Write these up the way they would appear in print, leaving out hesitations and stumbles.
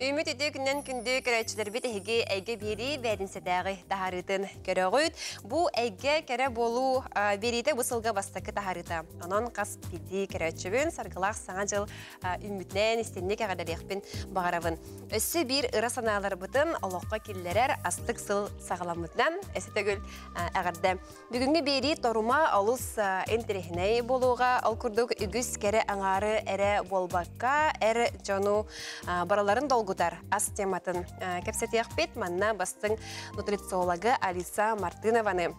Үүмүт үтүө күннэн күндү көрөөччүлэрбит эһиги эйгэ биэрии бээтинсэтээҕи таһаарыытын көрөҕүт. Бу эйгэ кэрэ буолуу биэриитэ бу сылга бастакы таһаарыыта. Онон хас биирдии көрөөччүбүн саргылаах саҥа дьыл үүммүтүнэн истинник эҕэрдэлиэхпин баҕарабын. Өссө биир ыра санааларбытын олоххо киллэрэр астык сыл саҕаламмытынан өссө төгүл эҕэрдэ. Бүгүҥҥү биэрии торума олус интэриэһинэй буолуоҕа. Ол курдук үгүс кэрэ аҥаары эрэ буолбакка, эр дьону барыларын долгутар ас тематын кэпсэтиэхпит. Манна бастыҥ нутрициологы Алиса Мартынованы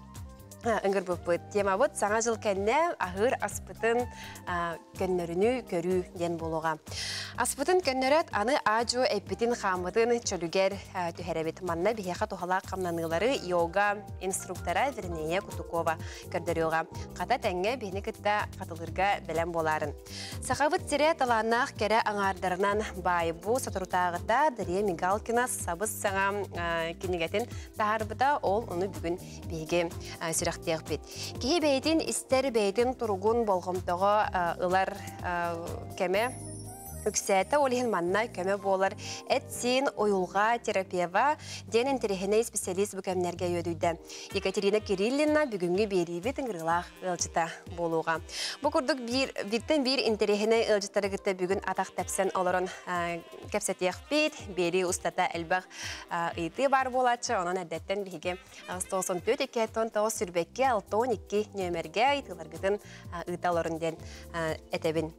ыҥырбыппыт. Темабыт саҥа жыл кэннэ аһыыр аспытын көннөрүнүү көрүү диэн буолуоҕа. Аспытын көннөрөт аны аа-дьуо эппитин-хааммытын чөлүгэр түһэрэбит. Манна биһиэхэ туһалаах хамнаныылары йога инструктора Вернея Кутукова көрдөрүөҕэ. Хата тэҥҥэ биһини кытта хатылыырга бэлэм буолаарын. Сахабыт сирэ талааннаах кэрэ аҥаардарынан баай бу соторутааҕыта Дария Мигалкина сабыс-саҥа кинигэтин таһаарбыта. Ол ону бүгүн биһиги сүрэхтиэхпит. Киһи бэйэтин истэр, бэйэтин туругун болҕомтоҕо ылар кэмэ үксээтэ, ол иһин манна көмө буолар эт-сиин уйулҕа терапева диэн интэриэһинэй специалист бу кэмнэргэ үөдүйдэ. Екатерина Кириллина бүгүҥҥү биэриибит ыҥырыылаах ыалдьыта буолуоҕа. Бу курдук биир, бииртэн биир интэриэһинэй ыалдьыттары кытта бүгүн атах тэпсэн олорон кэпсэтиэхпит. Биэрии устата элбэх ыйытыы баар буолааччы, онон эрдэттэн биһиги 94 2 9 сүүрбэккэ 62 нүөмэргэ ыйытыыларгытын ыыта олорун диэн этэбин.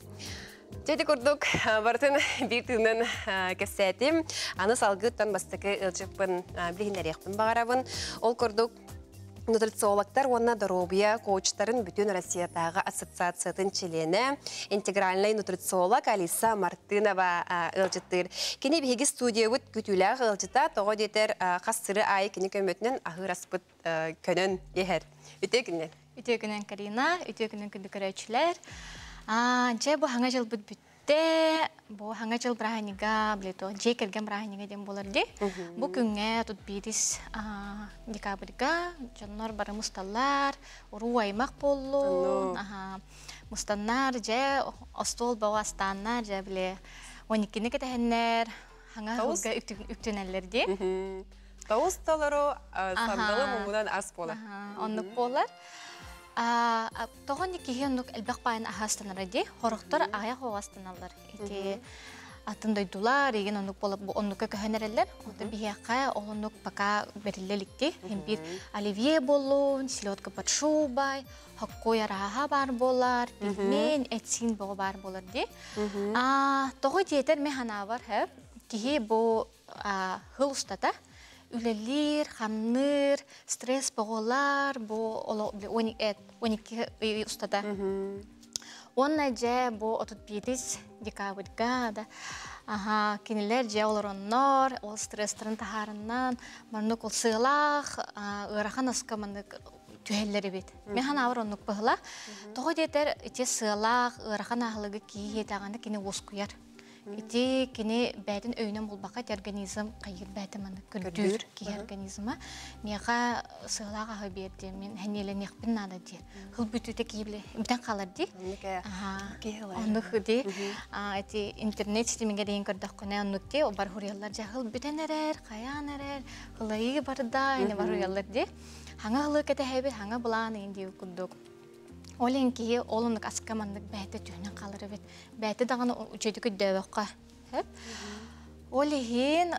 Дьэ курдук барытын биир тыынан кэпсээтим. Аны салгыттан бастакы ыалдьыппын билиһиннэриэхпин баҕарабын. Ол курдук нутрициологтар уонна доруобуйа коучтарын бүтүн Россиятааҕы ассоциациятын чилиэнэ, интегральнай нутрициолог Алиса Мартынова ыалдьыттыыр. Кини биһиги студиябыт күтүүлээх ыалдьыта, тоҕо диэтэр хас сыры аайы кини көмөтүнэн аһыыр аспыт көнөн иһэр. Үтүө күнүнэн. Үтүө күнүнэн Карина, үтүө күнүн күндү көрөөччүлэр. Дьэ бу хаҥа дьылбыт бүттэ. Бу хаҥа дьыл бырааһынньыга, билето, дьиэ кэргэн бырааһынньыга диэн буолар дии. Бу күҥҥэ тут биирис декабрьга дьоннор бары мусталлар, уруу аймах буоллун, мустаннар, дьэ, остуол бөҕө астааннар, дьэ, бile, 12-ни кэтэһэннэр, хаҥа ыһылга үктэнэллэр дии. Тоҕус толору сандалы муҥунан ас буолар. Оннук буолар. Тоҕо киһи оннук элбэх баайын аһаастанара дии. Хорохтор аҕыйах оҕастаналлар. Ити атын дойдулар еген оннук буолап оннукка көһөн эрэллэр. Ота биһиэхэ ол оннук пока бэриллэ иликти. Бир оливье буоллун, селедка под шубой, хоккой арааһа баар буолар, пельмень, этсин боҕо баар буолар дии. Тоҕо диэтэр ме ханаабар киһи бу хыл устата үлэлиир, хамныыр, стресс боҕолар, бу 12 ый устата. Уонна дьэ бу 31 декабрьга да аха кинилэр дьэ олороннор, ол стресстарын таһаарыннан, маннык ол сыалаах, ыарахан аска маннык түһэллэр эбит. Мен ханаабар оннук быһыла. Тоҕо диэтэр ити сыалаах, ыарахан аһылыгы киһи иэтэҕинэ кини уоскуйар. Ити кини бээтин өйүнэн булбакка ити организм хайыыр бээтэ маннык көрдүүр киһи организма. Миэхэ сыалаах аһы биэрди, мин хэниэлэниэхпин наада дии. Хыл бүтүүтэ киһи бүтэн хаалар дии. Оннук дии. Ити интернет ситимигэр диэн көрдөххүнэ оннук дии. Бар хуруйаллар дьэ хыл бүтэн эрэр, хайаан эрэр, хылайыы барда, ини бар хуруйаллар дии. Хаҥа хылы кэтэһэбит, хаҥа былаан иин дии курдук. Ол иһин киһи ол оннук аска маннык бэйэтэ түһүнэн хаалар эбит. Бэйэтэ даҕаны үчүгэйдик өйдөөбөххө. Сөп. Ол иһин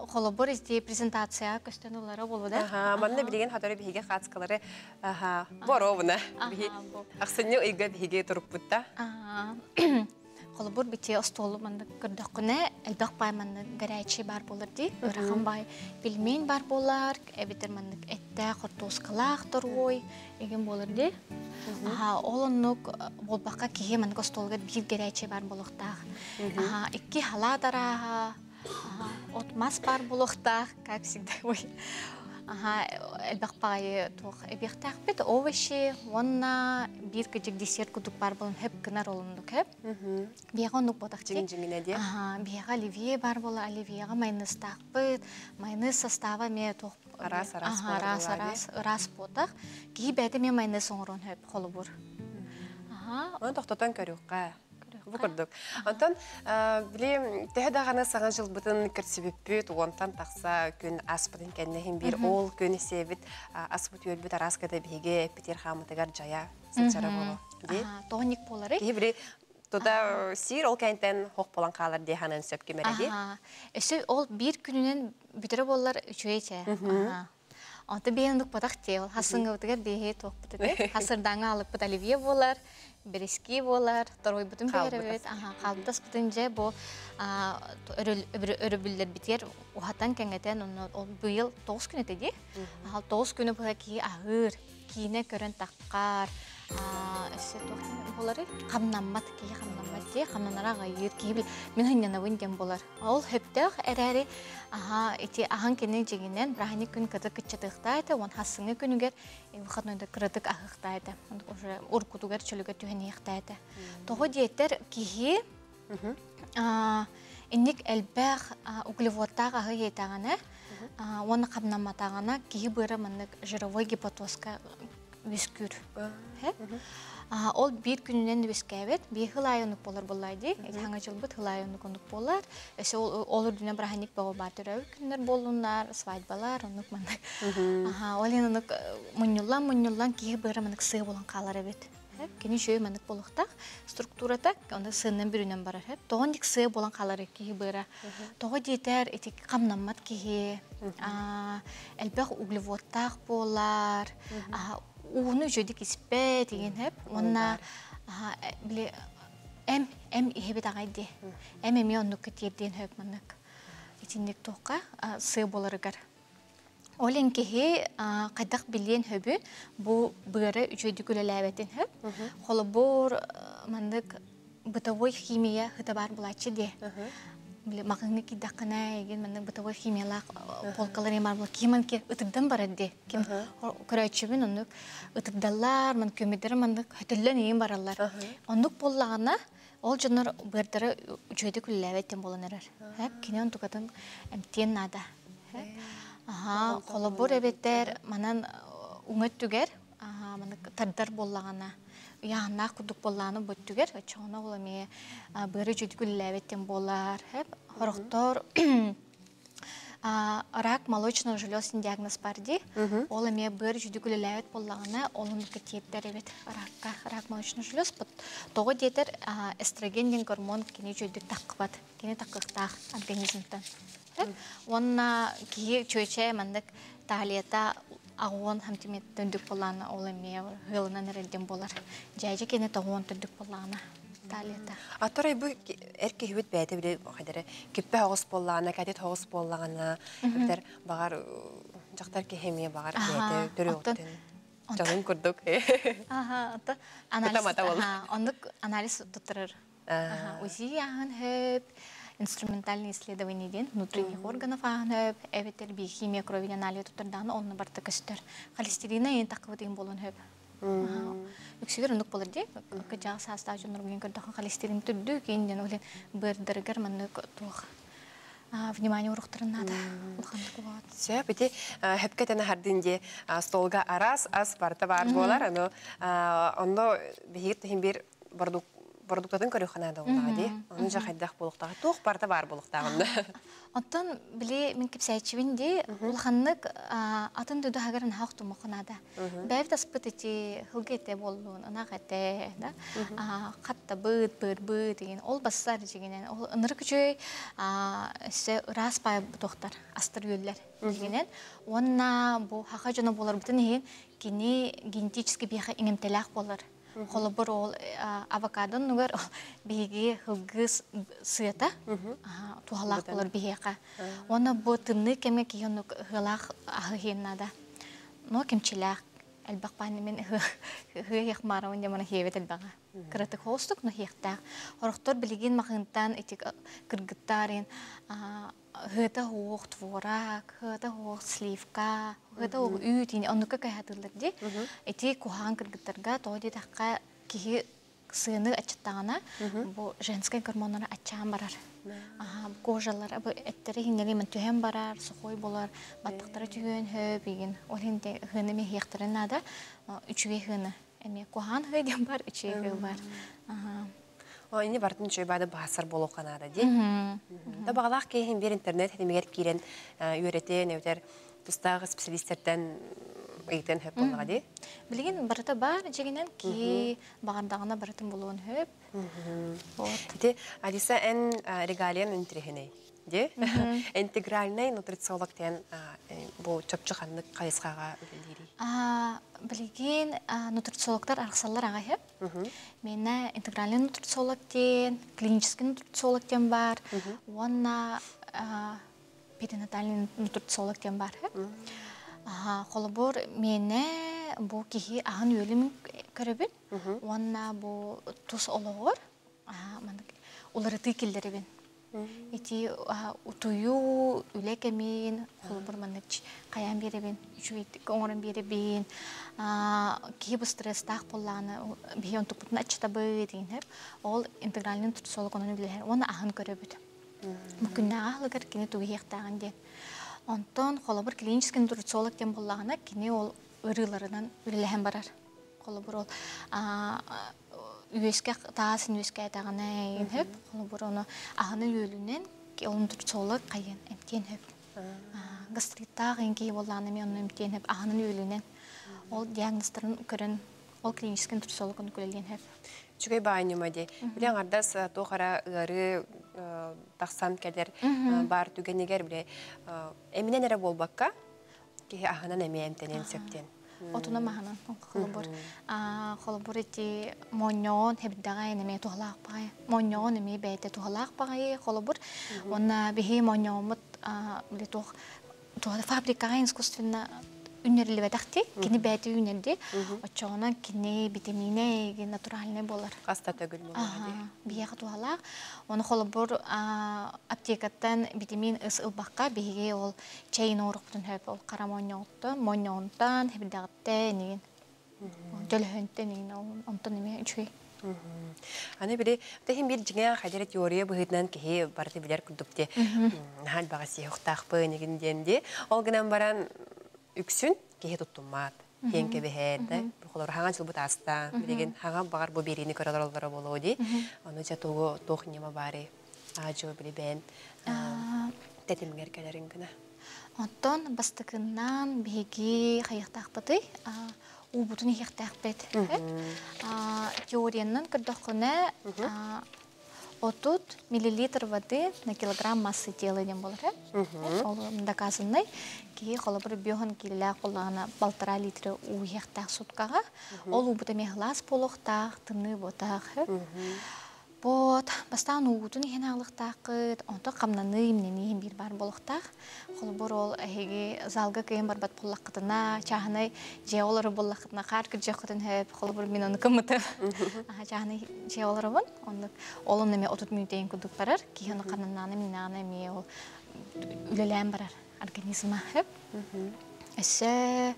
холобур ити презентация көстөн ылара буолуо да. Аха, манна билигин хаторы биһиги хаацкалары аха, боровна. Биһи ахсынньы ыйга биһиги туруппутта. Холобур бити остуолу маннык көрдөххүнэ элбэх баай маннык горячий баар буолар дии. Ыарахан баай пельмень баар буолар, эбэтэр маннык эттээх хортуоскалаах торуой эгин буолар дии. Аха, ол оннук буолбакка киһи маннык остуолугар биир горячий баар буолуохтаах. Аха, икки халаат арааһа, от мас баар буолуохтаах, как всегда. Ой. Аха, элбэх баҕайы туох эбиэхтээхпит, овощи уонна биир кыдьык десерт курдук баар буолан хөп гынар олуннук хөп. Биэҕэ оннук буотах Дьиҥ-дьиҥинэ диэ. Аха, биэҕэ оливье баар буола, оливьеҕа майонезтаахпыт. Майонез состава эмиэ туох Араас-араас Аха, араас-араас, ыраас буотах. Киһи бэйэтэ эмиэ майонез оҥоруон хөп холобур. Аха. Оны тохтотон көрүөххэ. Бу курдук. Онтон били төһө даҕаны саҥа дьылбытын көрсүбүппүт, уонтан тахса күн аспытын кэннэ иһин биир ол күн сиэбит аспыт үөлбүт араас кыта биһиги эппитир хаамытыгар дьайа сылдьара буолуо. Ди? Тоҕонник буоларый? Киһи били тута сиир ол кэнтэн хох болан хаалар дии ханан сөп кимэрэ ди. Өссө ол биир күнүнэн бүтэрэ буоллар үчүгэй чэ. Онто биһиэн нукпатах тиэл хасыңыбытыгар биһи туохпут этэ. Хасырдааҥа алыппыт оливье буолар, берески буолар, торуйбутун бэрэбит, хаалбытаспытын дьэ бу өрөбүллэрбитигэр уһатан кэҥэтэн онно ол быйыл 9 күн этэ дии. 9 күнү быһа киһи аһыыр, киинэ көрөн таххар, өссө туох буоларый? Хамнаммат киһи хамнаммат дии, хамнанара аҕайыыр киһи мин хынньанабын диэн буолар. Ол сөптөөх эрээри аха ити аһан кини дьиҥинэн бырааһынньык күн кытык кыччатыахтаа этэ уон хассыҥҥы күнүгэр выходнойда кыратык аһыахтаа этэ уже уркутугар чөлүгэр түһэн иһиэхтээ этэ. Тоҕо диэтэр киһи инник элбэх углеводтаах аһы иэтэҕинэ уонна хамнамматаҕына киһи быара маннык жировой гепатозка үөскүүр. Ол биир күнүнэн үөскээбэт, биир хыл аайы оннук буолар буоллаа дии. Хаҥа дьылбыт хыл аайы оннук оннук буолар. Өссө ол үрдүнэн бырааһынньык бөҕө баар төрөөбүт күннэр буоллуннар, свадьбалар, оннук маннык. Ол иһин оннук мунньуллан-мунньуллан киһи быара маннык сыа буолан хаалар эбит. Кини үчүгэй маннык буолуохтаах структурата, онно сыаннан бүрүнэн барар. Тоҕо оннук сыа буолан хаалар киһи быара? Тоҕо диэтэр ити хамнаммат киһи, элбэх углеводтаах буолар, ууну үчүгэйдик испэт игин хэп уонна били эм эм иһэбит аҕай дии. Эм эмиэ оннукка тиэрдиэн хөп маннык итинник туохха сыа буоларыгар. Ол иһин киһи хайдах билиэн хөбү бу быара үчүгэйдик үлэлээбэтин хөп. Холобур маннык бытовой химия хыта баар булааччы диэ. Били маҕаһыыҥҥа киирдэххинэ эгин маннык бытовой химиялаах полкалар эмаар була ким ки ытырдан барар дии. Ким көрөөччүбүн оннук ытырдаллар, ман көмүддэрэ маннык хөтөллөн иин бараллар. Оннук буоллаҕына ол дьоннор быардара үчүгэйдик үлэлээбэт диэн буолан эрэр. Кини онтукатын эмтиэн наада. Аха, холобур эбэтэр манан уҥа өттүгэр маннык тардар буоллаҕына ыйааһыннаах курдук буоллаҕына бу өттүгэр оччоҕуна ол эмиэ быары үчүгдүк үлэлээбэт диэн буолар. Сорохтор рак молочного желез диагноз бар дии. Ол эмиэ быар үчүгдүк үлэлээбэт буоллаҕына, ол оннукка тиэрдэр эбит ракка. Рак молочного желез тоҕо диэтэр эстроген диэн гормон кини үчүгдүк таххыбат. Кини такыктаах организмтан. Уонна киһи чүөчэ маннык талията аҕуон сантиметр түрдүк буоллаҕына ол эмиэ ыалынан эрэлдьин буолар. Дьээдьэ кини тоҕуон түрдүк буоллаҕына талията. Аторай бу эр киһибит бэйэтэ били хайдары киппэ оҕус буоллаҕына, кэтит оҕус буоллаҕына, эбэтэр баҕар дьахтар киһи эмиэ баҕар бэйэтэ төрүөҕүттэн дьонун курдук. Аха, анализ, оннук анализ туттарар. УЗИ ааһан хөп, инструментальное исследование диэн внутренних органов ааһан хөп, эбэтэр биохимия крови анализ туттардаҕына онно барыта көстөр. Холестерина иин таххыбыт иин буолан хөп. Үксүгэр оннук болар дии. Кыдьаҕа саастаах дьонноргун көрдөххө холестерин түрдүү киин диэн ол быардарыгар маннык туох внимание уруктарын наада улаханнык улаат. Сөп ити хөпкө тэн аһардын дии столга арас ас барыта баар буолар аны онно биһиги тиһин бир бородуктатын көрүөххэ наада буоллаҕа дии. Ону дьэ хайдах буолуохтааҕа, туох барыта баар буолуохтааҕын. Оттон били мин кэпсээччибин дии, улаханнык атын дойду аһыгар наһаа охтумуохха наада. Бэйэбит аспыт ити хылгы этэ буоллун, ынах этэ, да, хаттабыт, быырбыт деген ол бассар дьигинэн, ол ынырык үчүгэй өссө ыраас паай туохтар, астар үөллэр дьигинэн. Уонна бу хаха дьоно буоларбытын иһин кини генетически биэхэ иҥэмтэлээх буолар. Холобур, ол авокадо оннугар биһиги һылгы сыата туһалаах буолар биһиэхэ. Уонна бу тымныы кэмҥэ киһи оннук ыһыалаах аһы иһиэн наада. Но кэмчилээх элбэх баан мин ыһыах маарабын диэн мана хиэбит элбэҕэ. Кыратык хоостук, но хиэхтээх. Орохтор билигин махынтан ити кыргыттаар Ыһыата уох творог, ыһыата уох сливка, ыһыата уох үүт ини оннукка кэһэтиллэр дии. Ити куһаҕан кыргыттарга тоҕо диэтэххэ киһи сыаны аччаттаҕына бу женскай гормоннара аччаан барар. Аха, кожалара бу эттэри иһиннэри түһэн барар, сухой болар, баттахтара түһүөн хөп игин. Ол иһин ыһыаны эмиэ иһиэхтэрин наада. Үчүгэй ыһыаны эмиэ куһаҕан ыһыы диэн бар, үчүгэй ыһыы бар. Аха. Ини бартын үчүгэй баады баһасар буолуохха наада дии. Да баҕалаах киһи биир интернет ситимигэр киирэн үөрэтиэн эбэтэр тустаах специалистэртэн ыйытыан сөп буоллаҕа дии. Билигин барыта баар дьиҥинэн киһи баҕардаҕына барытын булуон сөп. Вот. Ити Алиса эн регалиян интириэһинэй дии. Интегральный нутрициолог диэн бу чопчу ханнык хайысхаҕа үлэлиирий? Билигин нутрициологтар арахсаллар аҕай сөп. Миэнэ интегральный нутрициолог диэн, клинический нутрициолог диэн баар уонна перинатальный нутрициолог диэн баар. Холобур, миэнэ бу киһи аһын үөлүн көрөбүн уонна бу тус олоҕор маннык уларытыы киллэрэбин. Ити утуйуу, үлэ кэмин, холобур маннык хайаан биэрэбин, үчүгэйдик оҥорон биэрэбин, киһи бу стресстаах буоллаҕына биһи онтукпутун аччатабыт диэн ол интегральный нутрициолог онон үлэлэһэр уонна аһын көрөбүт. Бу күннээҕи аһылыгар кини тугу иһиэхтээҕин диэн. Онтон холобур клинический нутрициолог диэн буоллаҕына кини ол ыарыыларынан үлэлэһэн барар. Холобур ол үөскэ таас үөскээтэҕинэ хөп холобур ону аһаны үөлүнэн ол нутрициолог хайыан эмтиэн хөп. Гастриттаах киһи буоллаҕына эмиэ онно эмтиэн хөп аһанын үөлүнэн ол диагнозтарын көрөн ол клинический нутрициолог ону үлэлиэн хөп. Үчүгэй баанньыма дии. Били аҥардас туох эрэ ыарыы тахсан кэлэр баар түгэнигэр били эминэн эрэ буолбакка киһи аһынан эмиэ эмтэниэн сөп диэн. Отуна маһынан холобур холобур ити моонньоҕон хэбирдэҕэ эмиэ туһалаах баҕайы. Моонньоҕон эмиэ бэйэтэ туһалаах баҕайы холобур. Уонна биһи моонньоҕоммут били туох фабрикаҕа искусственно үннэриллибэтэхти, кини бэйэтэ үүнэрди. Оччоҕуна кини витаминэ натуральный буолар. Хаста төгүл буолар. Биһиэхэ туһалаах. Оны холобур аптекаттан витамин С ылбакка биһиги ол чэйин оҥоруохпутун сөп. Ол хара моонньоҕуттан, моонньоҕунтан, хэбирдэҕиттэн игин. Дьөлөһөнтөн игин онтон эмиэ үчүгэй. Аны били тэһин биир дьиҥэ хайдара теория быһыытынан киһи барыта билэр курдук дии. Наһаа элбэҕи сиэхтаахпын игин диэн дии. Ол гынан баран үксүн киһи туттуммат. Киэн кэбиһэр да. Холор хаҥа дьылбыт ааста. Билигин хаҥа баҕар бу биэриини көрө олороллоро буолуо дии. Ону дьэ тугу туох ньыма баарый? Аадьуо били бэйэн тэтимҥэр кэлэрин гына. Оттон бастакыннан биһиги хайыахтаахпытый? Уубутун иһиэхтээхпит. Теориянан көрдөххүнэ, 30 миллилитр воды на килограмм массы тела диэн буолар. Ол доказанный. Киһи холобур биоһун киилэлээх буоллаҕына полтора литра уу иһиэхтээх суткаҕа. Ол уубута эмиэ сылаас буолуохтаах, тымныы буотаах. Вот, бастаан уутун иһэн аалыктааххыт, онтон хамнаныы, имнэнии иһин биир баар буолуохтаах. Холобур, ол эһиги залга кыайан барбат буоллаххытына, чааһынай дьиэ олорор буоллаххытына, хаар кырдьыаххытын сөп. Холобур, мин ону кыммытым. Чааһынай дьиэ олоробун. Оннук ол онно эмиэ 30 мүнүүтэйин курдук барар. Киһи ону хамнанаана, имнэнэҕинэ эмиэ ол үлэлээн барар организма сөп. Өссө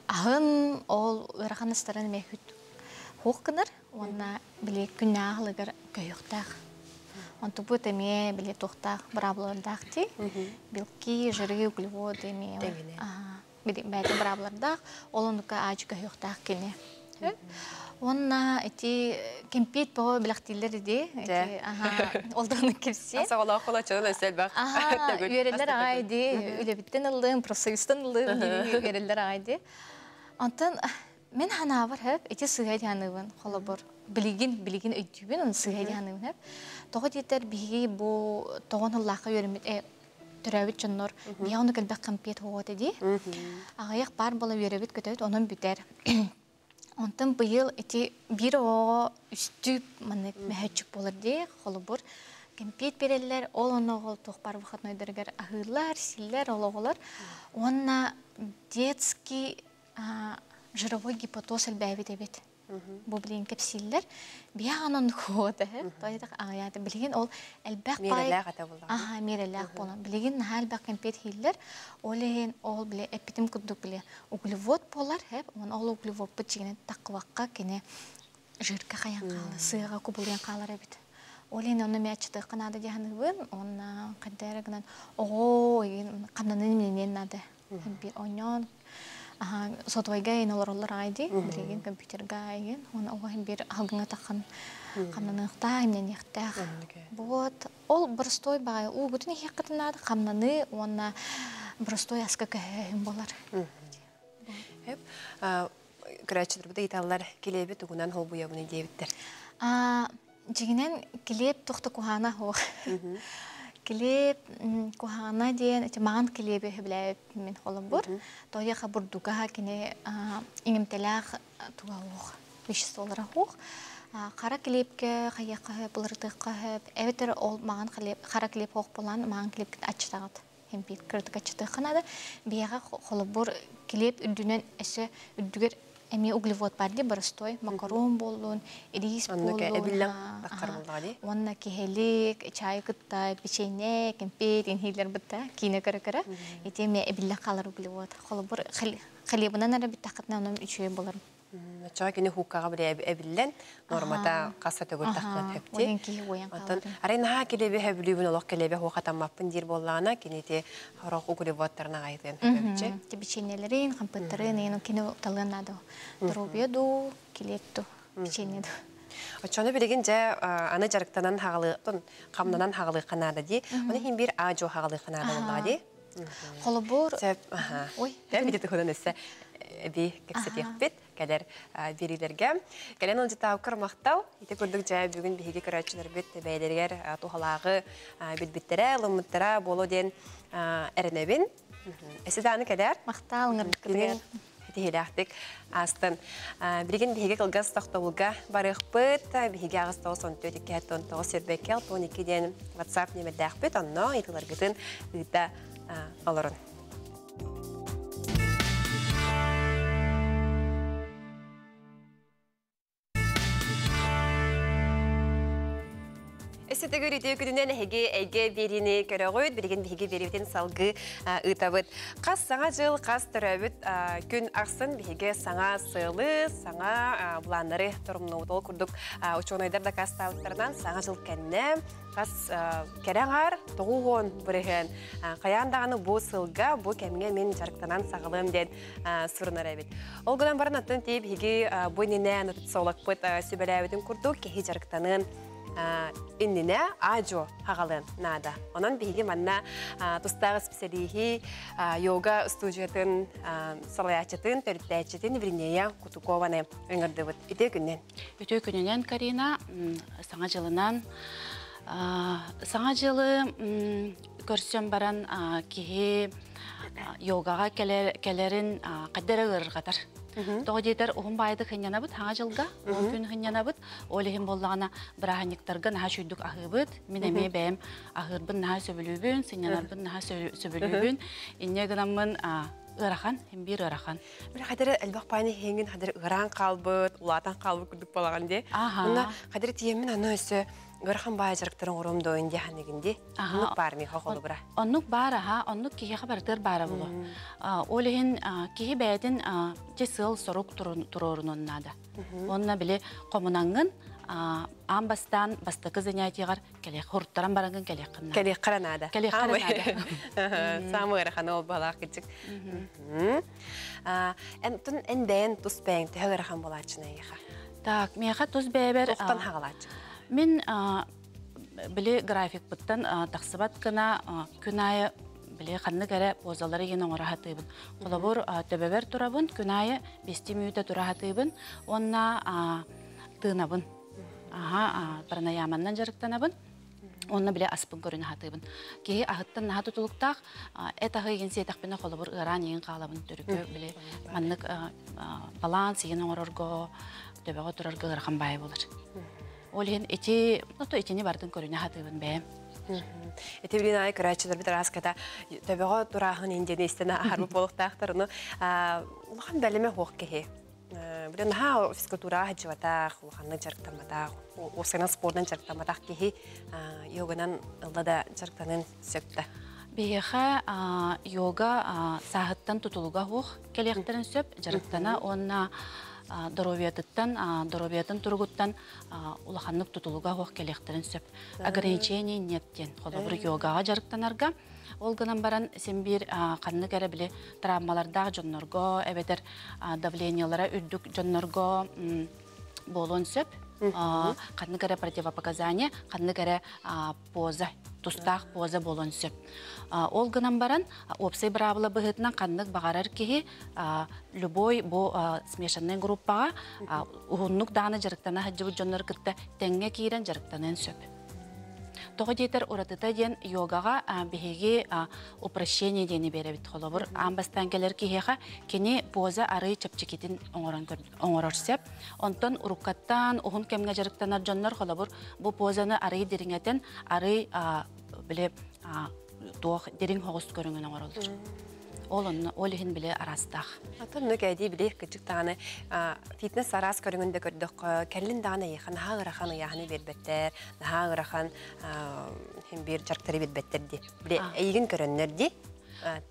аһын ол ыарахан астарын эмиэ хуох гынар уонна били күннээҕи аһылыгар көһүөхтээх. Онтубут эмиэ били туохтаах быраабылардаах дии. Белки, жиры, углеводы эмиэ бэйэтэ быраабылардаах. Ол оннука аадьы көһүөхтээх кини. Уонна ити кэмпиэт бөҕө билэхтииллэр иди. Ол даҕаны кэпсиэ. Саҕалаах холочон өссө элбэх. Үөрэллэр аҕай дии. Үлэбиттэн ыллым, профсоюзтан ыллым дии үөрэллэр аҕай дии. Онтон Мин санаабар хөп, ити сыыһа дьаныыбын, холобур, билигин, билигин өйдүүбүн, оны сыыһа дьаныыбын хөп. Тоҕо диэтэр биһиги бу тоҕон ыллаахха үөрэммит төрөөбүт дьоннор биһиги ону кэлбэх кэмпиэт хуоҕа дии. Аҕыйах баар буола үөрэбит көтөбүт, онон бүтэр. Онтон быйыл ити биир оҕоҕо үстүү маннык мөһөөччүк буолар дии, холобур, кэмпиэт биэрэллэр, ол онно оҕол туох баар выходнойдарыгар аһыыллар, сииллэр ол оҕолор. Уонна детский жировой гепатоз элбээбит эбит. Бу билигин кэпсииллэр. Биһиэхэ оннук хуота аҕыйаата. Билигин ол элбэх Миэрэлээх этэ буоллаҕа. Аха, миэрэлээх буолан. Билигин наһаа элбэх кэмпиэт иһиллэр. Ол иһин ол биле эппитим курдук биле углевод буолар, хэп. Уон ол углеводпут чигинен таххыбакка кини жирка хайан хаалар, сыаҕа кубулуйан хаалар эбит. Ол иһин онно эмиэ аччатыахха наада дии саныыбын. Уонна хайда эрэ гынан оҕо хамнанын имнэниэн наада. Биир оонньоон. Сотовайга ин олороллор аайди, билигин компьютерга ин, оны оҕо бир алгыңа таххан хамнаныахтаах, имнэниэхтээх. Вот ол боростой баҕайы уугутун иһиэххитин хамнаны уонна боростой аска көһөһүн болар. Көрөөччүлэрбит ыйыталлар, килиэби тугунан холбуйабыный диэбиттэр. Дьиҥинэн килиэп тохто куһаана суох. Килиэп куһаана диэн ити маҥан килиэби сөбүлээбиппин мин холобур. Тоҕо бурдуга кини иҥэмтэлээх туга суох, веществолара суох. Хара килиэпкэ хайыахха сөп, уларытыахха сөп. Эбэтэр ол маҥан хара килиэп суох буолан маҥан килиэпкин аччытаҕыт. Хэмпиир кыратык аччытыахха наада. Биһиэхэ холобур килиэп үрдүнэн өссө үрдүгэр эмиэ углевод бар дии боростой макарон буоллун, рис буоллун. Эбиллэн таххар буоллаҕа дии. Уонна киһилик, чай кытта, печенье, кэмпиэт инһиилэр бытта киинэ көрө-көрө. Ити эмиэ эбиллэн хаалар углевод. Холобур, хлебынан эрэ бүттэххитинэ онон үчүгэй болар. Оччоҕо кини хууккаҕа били эбиллэн, нормата хаса төгүл таххыан хөпти. Онтон арай наһаа килиэби хөбүлүүбүн олох килиэби хуохатаммаппын диир буоллаҕына, кини ити хорох углеводтарын аҕайытыан хөбүччү. Печеньелерин, хампыттарын, ен кини талыан наада. Здоровье ду, килиэп ду, печенье ду. Оччону билигин дьэ аны дьарыктанан хаҕалыытын, хамнанан хаҕалыахха наада дии. Оны хин биир аа-дьуо хаҕалыахха наада буоллаҕа дии. Холобур, Сөп, ой, бити туһунан өссө эби кэпсэтиэхпит кэлэр биэриилэргэ. Кэлэн ылдьытаабыккар махтал. Ити курдук дьэ бүгүн биһиги көрөөччүлэрбит бэйэлэригэр туһалааҕы билбиттэрэ, ылыммыттара буолуо диэн эрэнэбин. Эссе дааны кэлээр. Махтал ыңырдыккытыгар. Тиһилээхтик астын. Билигин биһиги кылгас тохтобулга барыахпыт. Биһиги аҕыс 94 2 9 12 диэн WhatsApp нөмердээхпит. Онно ыйытыыларгытын ыыта олорун. Өссө үтүө күнүнэн эһиги эйгэ биэриини көрөҕүт, билигин биһиги биэриибитин салгыы ыытабыт. Хас саҥа дьыл, хас төрөөбүт күн ахсын биһиги саҥа сыалы, саҥа былааннары торумнуубут. Ол курдук учуонайдар дакаастаабыттарынан саҥа дьыл кэннэ хас кэрэ аҥаар 90% хайаан даҕаны бу сылга, бу кэмҥэ мин дьарыктанан саҕалыам диэн сурунар эбит. Ол гынан баран аттан тиийп биһиги бу иннинэ нутрициологпыт сүбэлээбитин курдук киһи дьарыктаныан иннинэ аа-дьуо хаҕалыан наада. Онон биһиги манна тустаах исписэлииһи йога студиятын салайааччытын, төрүттээччитин Вернея Кутукованы ыҥырдыбыт. Үтүө күнүнэн. Үтүө күнүнэн, Карина. Саҥа дьылынан. Саҥа дьылы көрсөн баран киһи йогаҕа кэлэрин хайда эрэ ыарырҕатар. Тоҕо диэтэр уһун баайдык хынньанабыт хаҥа дьылга, уһун күн хынньанабыт. Ол иһин буоллаҕына бырааһынньыктарга наһаа үчүйдүк аһыыбыт. Мин эмиэ бэйэм аһыырбын наһаа сөбүлүүбүн, сынньанарбын наһаа сөбүлүүбүн. Инньэ гынаммын ыарахан, биир ыарахан. Били хадары элбэх пааны хиҥин хадары ыараан хаалбыт, улаатан хаалбыт курдук балаҕан дии. Онно хадары тиэммин аны өссө ыарахан баай дьарыктарын оҥоруом доо инди ханныгын дии. Оннук баар миэхэ холобура. Оннук баар аха, оннук киһиэхэ барытыгар баара булу. Ол иһин киһи бэйэтин ти сыал сорук туруорунуон наада. Онно били хомунаҥҥын аан бастаан бастакы занятиеҕар кэлиэх хуруттаран бараҥҥын кэлиэххин наада. Кэлиэххэ наада. Кэлиэххэ наада. Саамы ыарахан ол балаах кичик. Эн тун эн бэйэн тус бэйэҥ төһө ыарахан буолааччына эйиэхэ? Так, миэхэ тус бэйэбэр Тохтон хаҕалааччы. Мин били графикпыттан тахсыбат гына күн аайы били ханнык эрэ позалары иһин оҥоро сатыыбын. Холобур, төбөбөр турабын, күн аайы бести мүнүүтэ тура сатыыбын уонна тыынабын. Аха, пранаяманнан дьарыктанабын. Онно биле аспын көрүнэ сатыыбын. Киһи аһыттан наһаа тутулуктаах, эт аһы игин сиэтэхпинэ холобур ыараан иһин хаалабын төрүкү биле маннык баланс иһин оҥорорго, төбөҕө турарга ыарахан баайы болар. Ол иһин ити, ото итини бардын көрүнэ сатыыбын бэйэм. Ити билин аайы көрөөччүлэрбит араската төбөҕө турааһын индиэни истэн аһарбыт буолуохтаахтар. Улахан бэлэмэ хуох киһи. Билин наһаа физкультураҕа сылдьыбатах, улаханнык дьарыктамматах, уопсайынан спордун дьарыктамматах киһи йоганан ылла да дьарыктаныан сөп да. Биһиэхэ йога сааһыттан тутулуга суох кэлиэхтэрин сөп, дьарыктана уонна Доруобуйатыттан, доруобуйатын туругуттан улаханнык тутулуга суох кэлиэхтэрин сөп. Ограничений нет диэн. Холобур, йогаҕа дьарыктанарга. Ол гынан баран син биир ханнык эрэ били травмалардаах дьоннорго эбэтэр давлениелара үрдүк дьоннорго буолуон сөп. Ханнык эрэ противопоказание, ханнык эрэ поза, тустаах поза буолуон сөп. Ол гынан баран, уопсай быраабыла быһыытынан ханнык баҕарар киһи любой бу смешанный группаҕа уһуннук даҕаны дьарыктана сылдьыбыт дьоннору кытта тэҥҥэ киирэн дьарыктаныан сөп. Тоҕо диэтэр уратыта диэн йогаҕа биһиги упрощение диэни биэрэбит. Холобур, аан бастаан кэлэр киһиэхэ кини поза арый чэпчэкитин оҥорон оҥорор сөп. Онтон уруккаттан уһун кэмҥэ дьарыктанар дьоннор холобур бу позаны арый дириҥэтэн, арый били туох дириҥ хоҕус көрүҥүн оҥороллор. Ол онно ол иһин били араастаах. Атын ну кэдии били кычык даҕаны фитнес араас көрүҥүн да көрдөххө, кэллин даҕаны эйиэхэ наһаа ыарахан ыйааһыны биэрбэттэр, наһаа ыарахан хин биир дьарыктары биэрбэттэр дии. Били эйигин көрөннөр дии.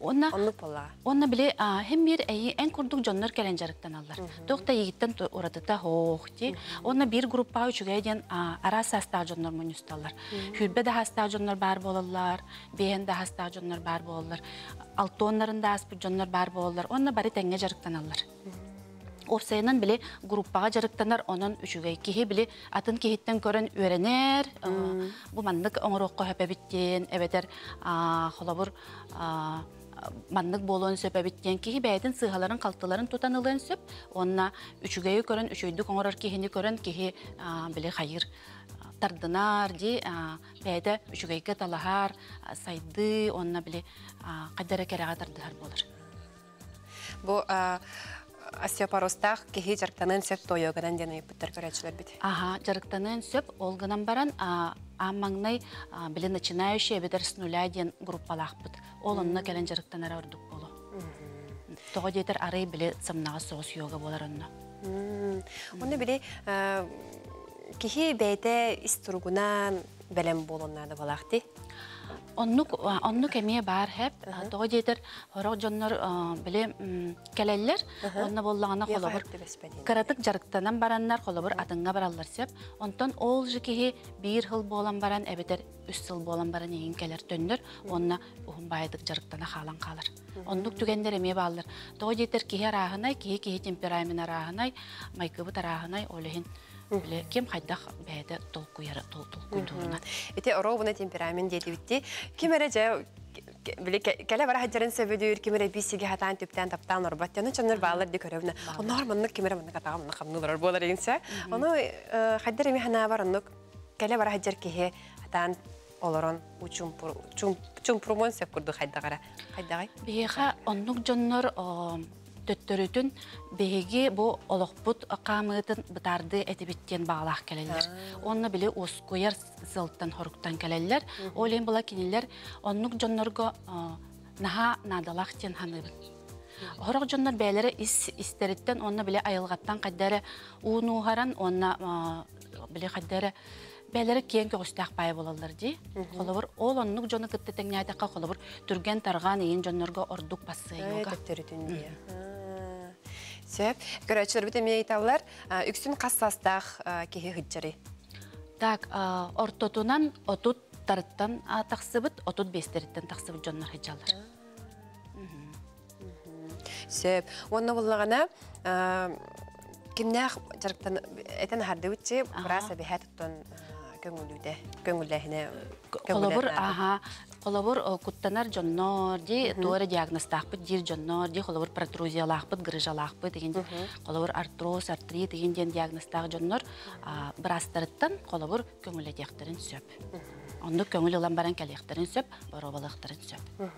Онна Оннук буоллаҕа. Онно били хим биир эйи эн курдук дьоннор кэлэн дьарыктаналлар. Туох да эйигиттэн уратыта хоох ти. Онно биир группаҕа үчүгэй диэн араас саастаах дьоннор мунньусталлар. Хүрбэ да саастаах дьоннор баар буолаллар, биэһэн да саастаах дьоннор баар буолаллар, алтуоннарын да ааспыт дьоннор баар буолаллар. Онно бары тэҥҥэ дьарыктаналлар. Уопсайынан били группаҕа дьарыктанар онон үчүгэй киһи били атын киһиттэн көрөн үөрэнэр, бу маннык оҥоруохха сөп эбит диэн, эбэтэр холобур маннык буолуон сөп эбит диэн киһи бэйэтин сыыһаларын-халтыларын тутан ылыан сөп. Уонна үчүгэйи көрөн, үчүгэйдик оҥорор киһини көрөн киһи били хайыр тардынар дии, бэйэтэ үчүгэйгэ талаһар, сайдыы уонна били хайда эрэ кэрэҕэ тардыһар буолар. Бу остеопорозтаах киһи дьарыктаныан сөп тойоганан диэн ыйыппыттар көрөөччүлэрбит. Аха, дьарыктаныан сөп, ол гынан баран аан маҥнай били начинающий эбэтэр с нуля диэн группалаахпыт. Ол онно кэлэн дьарыктанара ордук буолуо. Тоҕо диэтэр арый били сымнаҕас соҕус йога буолар онно. Онно били киһи бэйэтэ ис туругунан бэлэм буолуон наада буолаах дии. Оннук оннук эмиэ баар хэп. Тоҕо диэтэр сорох дьоннор били кэлэллэр. Онно буоллаҕына холобур кыратык дьарыктанан бараннар холобур атыҥҥа бараллар сөп. Онтон ол же киһи биир сыл буолан баран эбэтэр үс сыл буолан баран иһин кэлэр төннөр уонна уһун баайдык дьарыктана хаалан хаалар. Оннук түгэннэр эмиэ бааллар. Тоҕо диэтэр киһи арааһынай, киһи киһи темперамент арааһынай, майгыбыт арааһынай, ол иһин били ким хайдах бэйэтэ толкуйара толкуйдуурунан. Ити оруобуна темперамент диэтибитти. Ким эрэ дьэ били кэлэ бара сылдьарын сөбүлүүр, ким эрэ биисиги хатаан түптээн таптаан орбот. Ону чоннор баалар ди көрөбүнэ. Онноор маннык ким эрэ маннык атаҕа маннык хамныы буолар инсэ. Ону хайдар эми ханаабар оннук кэлэ бара сылдьар киһи хатаан олорон чумпурумуон сөп курдук хайдаҕара. Хайдаҕай? Биһиэхэ оннук дьоннор төттөрүтүн биһиги бу олохпут хаамыытын бытаардыы этибит диэн баҕалаах кэлэллэр. Онно били уоскуйар сылтан хоруктан кэлэллэр. Ол иһин була кинилэр оннук дьоннорго наһаа наадалаах диэн ханыыбын. Хорох дьоннор бэйэлэрэ ис истэриттэн уонна били айылҕаттан хайда эрэ уунууһаран уонна били хайда эрэ бэйэлэрэ киэҥ көҕүстээх баайа буолаллар дии. Холобур, ол оннук дьону кытта тэҥнээтэххэ, холобур, түргэн тарҕаан ийин дьоннорго ордук бассыа йога. Төттөрүтүн дии. Сөп. Көрөөччүлэрбит эмиэ ыйыталлар, үксүн хас саастаах киһи сылдьарый? Так, ортотунан 30-тарыттан тахсыбыт, 35-тэриттэн тахсыбыт дьоннор сылдьаллар. Сөп. Уонна буллаҕына кимнээх дьарыктан этэн аһардыбытчы быраас эбиһэ туттан көҥүлүүтэ көҥүллээһинэ. Холобур, аха, холобур куттанар дьоннор ди туора диагнозтаахпыт диир дьоннор ди холобур протрузиялаахпыт, грыжалаахпыт деген холобур артроз, артрит деген диэн диагнозтаах дьоннор быраастарыттан холобур көҥүлэтиэхтэрин сөп. Оннук көҥүл ылан баран кэлиэхтэрин сөп, боруобалыахтарын сөп.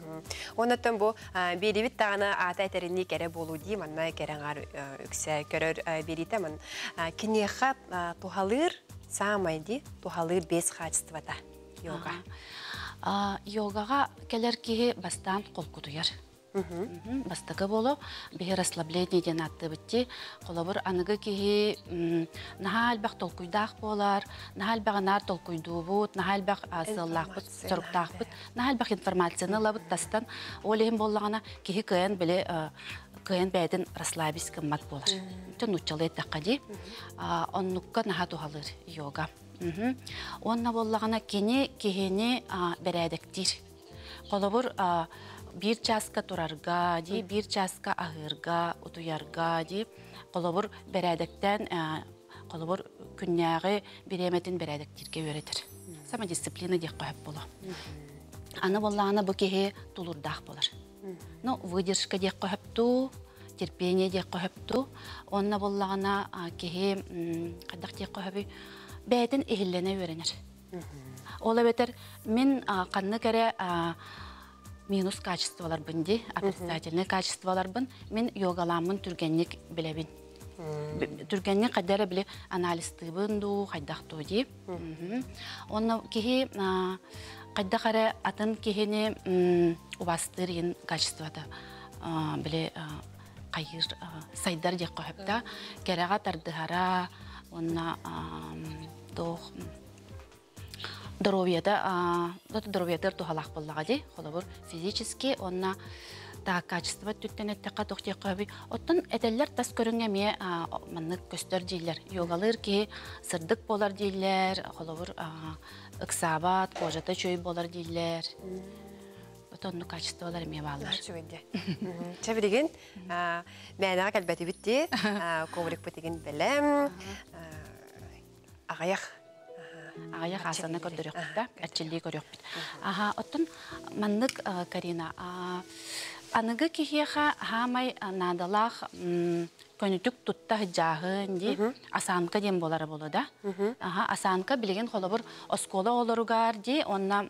Оннуттан бу биэрибит даҕаны аата этэринии кэрэ буолуу дии манна кэрэ аҥаар үксэ көрөр биэриитэ ман киниэхэ туһалыыр саамай дии туһалыыр бэс хаачыстыбата йога. Йогаҕа кэлэр киһи бастаан холкутуйар. Бастакы боло биһи расслабление диэн ааттыыбыт. Холобур, аныгы киһи наһаа элбэх толкуйдаах буолар, наһаа элбэх анаар толкуйдуубут, наһаа элбэх сыаллаахпыт, соруктаахпыт, наһаа элбэх информацияны ылабыт тастан. Ол иһин буоллаҕына киһи кыайан били кыайан бэйэтин расслабить гыммат буолар. Төн нууччалыы эттэххэ дии. Оннукка наһаа туһалыыр йога. Уонна буоллаҕына кини киһини бэрээдэктиир. Холобур, биир чааска турарга, дии, биир чааска аһыырга, утуйарга, дии, холобур, бэрээдэктээн, холобур, күннээҕи бириэмэтин бэрээдэктииргэ үөрэтэр. Самодисциплина диэххэ сөп буолуо. Аны буоллаҕына бу киһи тулуурдаах буолар. Ну, выдержка диэххэ сөп дуу, терпение диэххэ сөп дуу. Онно буоллаҕына киһи хайдах диэххэ сөбүй, бэйэтин иһиллэнэ үөрэнэр. Ол эбэтэр мин ханнык эрэ минус качестволарбын дии, отрицательный качестволарбын мин йогалааммын түргэнник билэбин. Түргэнник хайда эрэ били анализтыыбын дуу, хайдах дуу дии. Онно киһи хайдах эрэ атын киһини убастыыр иин качествота били хайыыр сайдар диэххэ сөп да. Кэрэҕэ тардыһара, уонна туох доруобуйата доруобуйатыгар туһалаах буоллаҕа дии. Холобур, физически уонна так качество өттүттэн эттэххэ туох диэххэ сөбүй. Оттон этэллэр тас көрүҥҥэ эмиэ маннык көстөр дииллэр. Йогалыыр киһи сырдык буолар дииллэр, холобур, ыксаабат, кожата үчүгэй буолар дииллэр. Отонну качестволар эмиэ бааллар. Үчүгэй Чэ билигин мээнэҕэ кэлбэтибит дии. Коврикпыт игин бэлэм. Аҕыйах Аҕыйах асаны көрдөрүөхпүт да, эрчиллии көрүөхпүт. Аха, оттон маннык Карина, аныгы киһиэхэ хаамай наадалаах көнүтүк тутта сыдьааһын дии, осанка диэн буолара буолуо да. Аха, осанка билигин холобур оскуола оҕолоругар дии, онно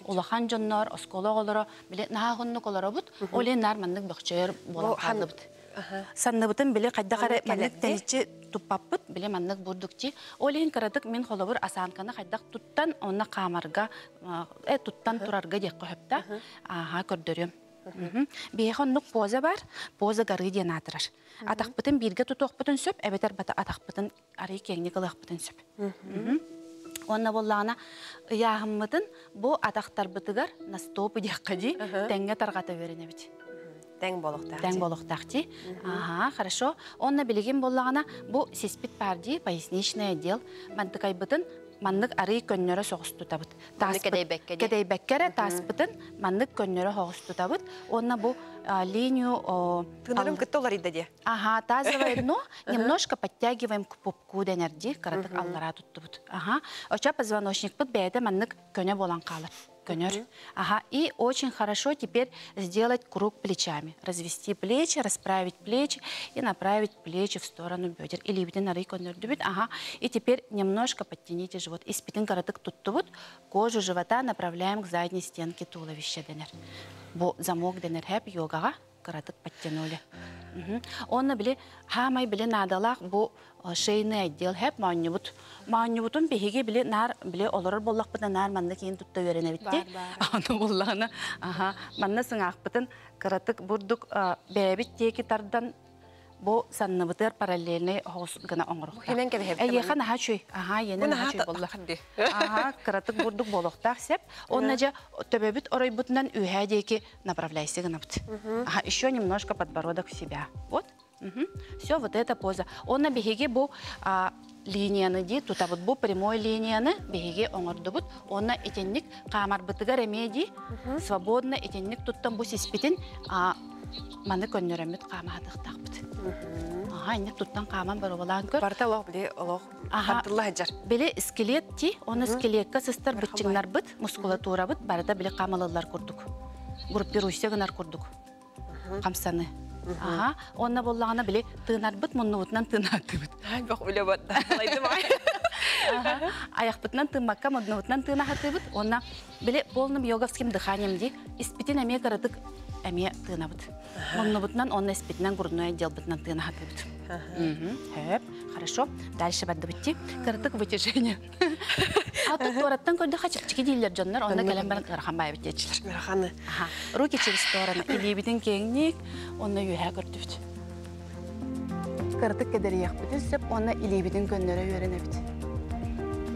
улахан дьоннор оскуола оҕолоро били наһаа уһуннук олоробут, ол иһин наар маннык бөхчөйөр буолан хааллыбыт. Санныбытын били хайдах эрэ маннык тэниччи туппаппыт, били маннык бурдук дии. Ол иһин кыратык мин холобур осанканы хайдах туттан, онно хаамарга, туттан турарга диэххэ сөп да. Ааха, көрдөрүөм. Биһиэхэ оннук поза бар, поза горы диэн аатырар. Атахпытын бииргэ тутуохпутун сөп, эбэтэр бата атахпытын арый киэҥник ылыахпытын сөп. Уонна буоллаҕына ыйааһыммытын бу атахтарбытыгар на стопы диэххэ дии, тэҥҥэ тарҕата үөрэнэбит. Тэҥ буолуохтаах. Тэҥ буолуохтаах дии. Ага, хорошо. Онно билигин буоллаҕына бу сиспит баар дии, поясничный отдел. Мантыкайбытын маннык арый көннөрө соҕус тутабыт. Кэдэйбэккэ Кэдэйбэккэ эрэ тааспытын маннык көннөрө соҕус тутабыт. Уонна бу линию Тыынарым кытта уларыйда дии. Ага, тазовое дно немножко подтягиваем к пупку дэнэр дии, кыратык аллара туттубут. Ага, оча позвоночникпыт бэйэтэ маннык көнө буолан хаалар. Көнөр. Ага, и очень хорошо теперь сделать круг плечами. Развести плечи, расправить плечи и направить плечи в сторону бедер. Илиибитин арый көннөрдүбүт. Ага, и теперь немножко подтяните живот. Испитин кыратык туттубут. Кожу живота направляем к задней стенке туловища дэнэр. Бу замок дэнэр хэп йогаға кыратык подтянули. Онно били хаамай били наадалаах бу шейный отдел хэп моонньубут. Моонньубутун биһиги били наар били олорор буоллахпытына наар манна киин тутта үөрэнэбитти. Аны буллаҕына аха манна сыҥаахпытын кыратык бурдук бэйэбит диэки тардан бу санныбытыгар параллельный оҕус гына оҥоруохтаах. Хинэн кэбиһэбит. Эйиэхэ наһаа үчүгэй. Аха, иэнэ наһаа үчүгэй буолла. Аха, кыратык бурдук буолуохтаах сеп. Онно дьэ төбөбүт оройбутунан үөһээ диэки направляйся гынабыт. Ага, еще немножко подбородок в себя. Вот. Все, вот эта поза. Онно биһиги бу линияны дии тутабыт, бу прямой линияны биһиги оҥордубут. Онно итинник хаамарбытыгар эмиэ дии свободно итинник туттан бу сиспитин маны көннөрөммүт хаамаһатыахтаахпыт. Аха, инник туттан хааман боруобалаан көр. Барыта олох били олох хантылла сылдьар. Били скелет ти, оны скелетка сыстар быччыҥнарбыт, мускулатурабыт барыта били хаамалылар курдук. Группируйся гынар курдук. Хамсаны. Аха, онно буоллаҕына били тыынарбыт муннубутунан тыынаатыбыт. Бах үлэ батта. Аяхпытынан тыыммакка муннубутунан тыынаһатыбыт. Онна били полным йоговским дыханием ди испитин эмиэ кыратык эмиэ тыынабыт. Муннубутунан онно испитинэн грудной отделбытынан тыынаһатыбыт. Хөп. Хорошо. Дальше бардыбытти. Кырытык вытяжение. А тут туораттан көрдөхө чэпчэки дииллэр дьоннор, онно кэлэн баран ыарахан баайбыт диэччилэр. Ыараханы. Аха. Руки через стороны. Илиибитин киэҥник, онно үөһэ көрдүбүт. Кырытык кэдэрийэхпитин сөп, уонна илиибитин көннөрө үөрэнэбит.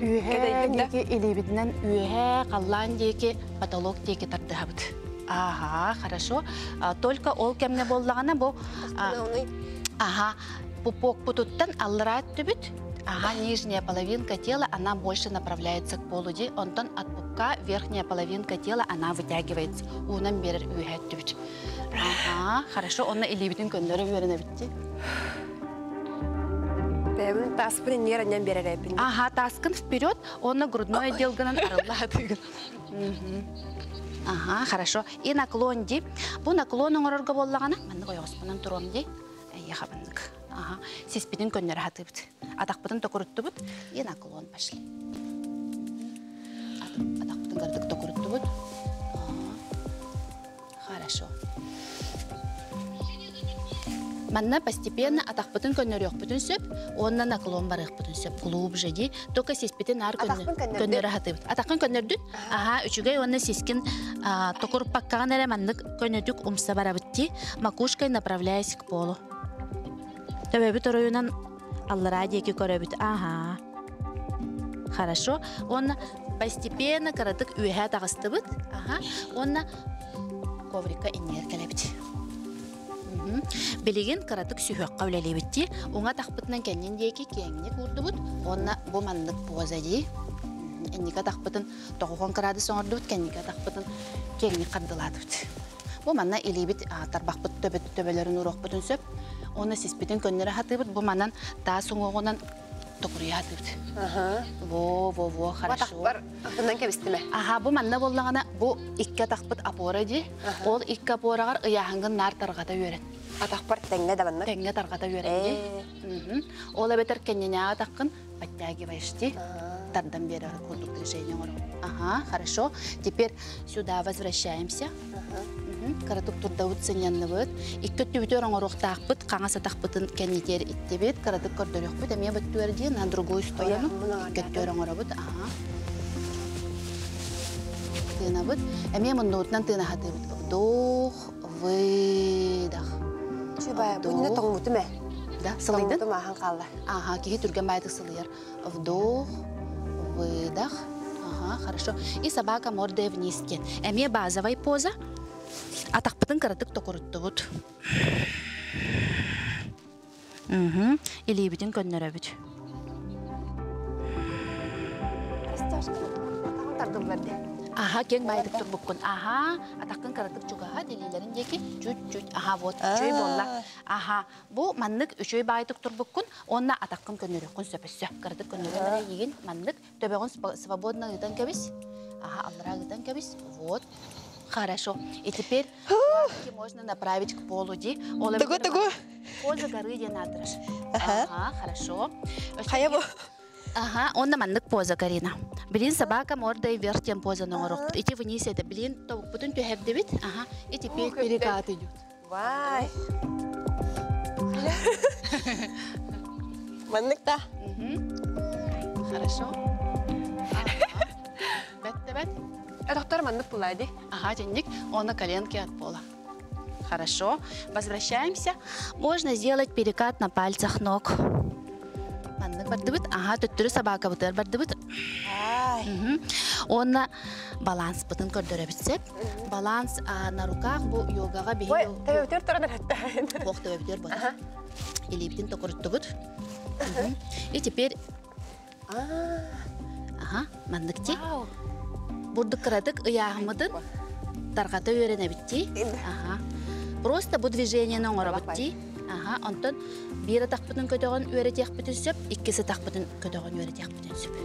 Үөһэ диэки илиибитинэн үөһэ халлаан диэки потолок диэки тардыһабыт. Ага, хорошо. Только ол кэмҥэ буоллаҕына бу Ага, пупокпутуттан аллараа өттүбүт. Ага, нижняя половинка тела, она больше направляется к полу ди. Онтон от пупка верхняя половинка тела, она вытягивается. Уунан берер үөһэ өттүбүт. Ага, хорошо, онно илиибитин көннөрө үөрэнэбит ди. Бэйэбин тааспын иннигэр анньан биэрэр эбиппин. Ага, тааскын вперед, онно грудной отделгынан арылла сатыыгын. Ага, хорошо. И наклон ди. Бу наклон оҥорорго буоллаҕына, маннык ойоҕоспунан туруом ди. Эйиэхэ маннык. Ага. Сиспитин көннөрө сатыыбыт. Атахпытын токуруттубут. И наклон пошли. Атахпытын кырдык токуруттубут. Хорошо. Манна постепенно атахпытын көннөрүөхпүтүн сөп, уонна наклон барыахпытын сөп. Глубже ди. Только сиспитин аар көннөрө хатыбыт. Атаххын көннөрдүн? Аха, үчүгэй уонна сискин токуруппаккаҕын эрэ маннык көнөтүк умса барабыт ди. Макушкой направляясь к полу. Төбөбүт оройунан аллараа диэки көрөбүт. Аха. Хорошо. Уонна постепенно кыратык үөһэ таҕыстыбыт. Аха. Уонна коврикка иннигэр кэлэбит. Билигин кыратык сүһүөххэ үлэлиибит дии. Уҥа атахпытынан кэннин диэки киэҥник уурдубут. Уонна бу маннык поза дии. Инники атахпытын тоҕуһун кыраадыс оҥордубут, кэнники атахпытын киэҥник хардылаатыбыт. Бу манна илиибит тарбахпыт төбөлөрүн уруохпутун сөп. Уонна сиспитин көннөрө сатыыбыт. Бу манан таас уҥуоҕунан токуруйа сатыыбыт. Во, во, во, хорошо. Атахпар атынан кэбистиме. Аха, бу манна буоллаҕына, бу икки атахпыт опора дии. Ол икки опораҕар ыйааһыҥҥын наар тарҕата үөрэн. Атахпар тэҥҥэ да манна. Тэҥҥэ тарҕата үөрэн дии. Ол эбэтэр кэннинээҕи атаххын подтягиваешь дии. Тардан биэрэр курдук движение оҥорон. Ага, хорошо. Теперь сюда возвращаемся. Кыратык турдабыт, сынньанныбыт. Икки өттүбүтүгэр оҥоруохтаахпыт, хаҥас атахпытын кэннитиэр иттибит, кыратык көрдөрүөхпүт, эмиэ бөттүөр диэн, на другую сторону. Икки өттүгэр оҥоробут. Ага. Тыынабыт. Эмиэ муннубутунан тыына сатыыбыт. Вдох, выдох. Чубай, бу иннэ тоҥмутум ээ. Да, сылыйдын? Тоҥмутум ааһан хаалла. Ага, киһи түргэн баайдык сылыйар. Вдох, выдох. Ага, хорошо. И собака мордой вниз диэн. Эмиэ базовай поза. Атахпытын кыратык токуруттубут. Угу. Илиибитин көннөрөбүт. Атаҕым тардыллар дии. Аха, киэҥ баайдык турбуккун. Аха, атаххын кыратык чугаһа, илиилэрин диэки чуть-чуть. Аха, вот, үчүгэй буолла. Аха, бу маннык үчүгэй баайдык турбуккун уонна атаххын көннөрүөххүн сөп өссө. Кыратык көннөрөн эрэ эйигин маннык төбөҕүн свободно ыытан кэбис. Аха, аллараа ыытан кэбис. Вот. Хорошо. И теперь можно направить к полу ди. Тугу тугу? Поза горы диэн аатырар. Ага, хорошо. Хайа бу? Ага, онно маннык поза Карина. Блин, собака мордой вверх тем поза оҥоруохпут. Ити вниз это, блин, тобукпутун түһэрдибит. Ага, и теперь перекат идет. Вай. Маннык да. Хорошо. Бэт бэт. Доктор маннык була ди. Ага, денник, он на коленке от пола. Хорошо. Возвращаемся. Можно сделать перекат на пальцах ног. Маннык бардыбыт. Ага, төттөрү собакабытыгар бардыбыт. Онна баланс бытын көрдөрөбүт сеп. Баланс на руках бу йогаға биһи... Төбөтөр туран өттәһин. Ох, төбөтөр бот. Илиибитин токуруттубут. И теперь... Ага, маннык ти. Бурдук кыратык ыйааһыммытын тарҕата үөрэнэбит ти. Ага. Просто бу движениени оҥоробут ти. Ага, онтон биир атахпытын көтөҕөн үөрэтиэхпитин сөп, иккис атахпытын көтөҕөн үөрэтиэхпитин сөп.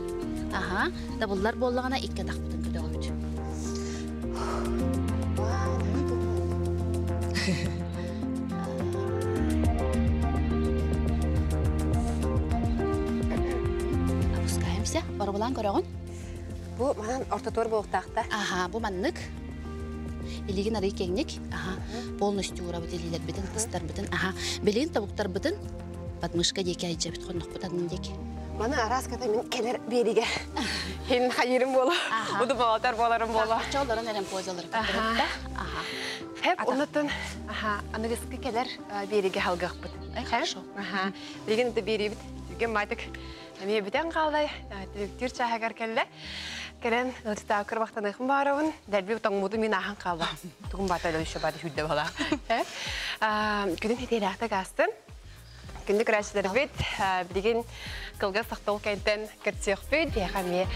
Ага, табыллар буоллаҕына икки атахпытын көтөҕөбүт. Опускаемся. Боробулаан көрөҕүн? Бу манан ортотуор буолуохтаахта. Аха, бу маннык. Илигин арый киэҥник. Аха, полностью уурабыт илиилэрбитин, тыстарбытын. Аха, билигин тобуктарбытын. Подмышка диэки айдьабит хоннохпут аннын диэки. Маны араас ката мин кэлэр биэригэ. Хин хайырым буола. Уду болотар боларым буола. Чоллорон эрен позалары кытта. Аха. Хеп оннотон аха аныгыскы кэлэр биэригэ халгахпыт. Хорошо. Аха. Билигин да биэрибит. Түрген байтык эмиэ бүтэн хаалай. Түбүктүүр чааһыгар кэллэ. Кэлэн ылчытаа кырбахтаныхым баарабын. Дәрби тоңмуту мин ахан хаалла. Тугум баата өлө баата хүрдэ бала. Күнүн хетелээхте гаастын. Күндү көрөөччүлэрбит, билигин кылгас тохтол кэнтэн көрсүөхпүт, биһиэхэ эмиэ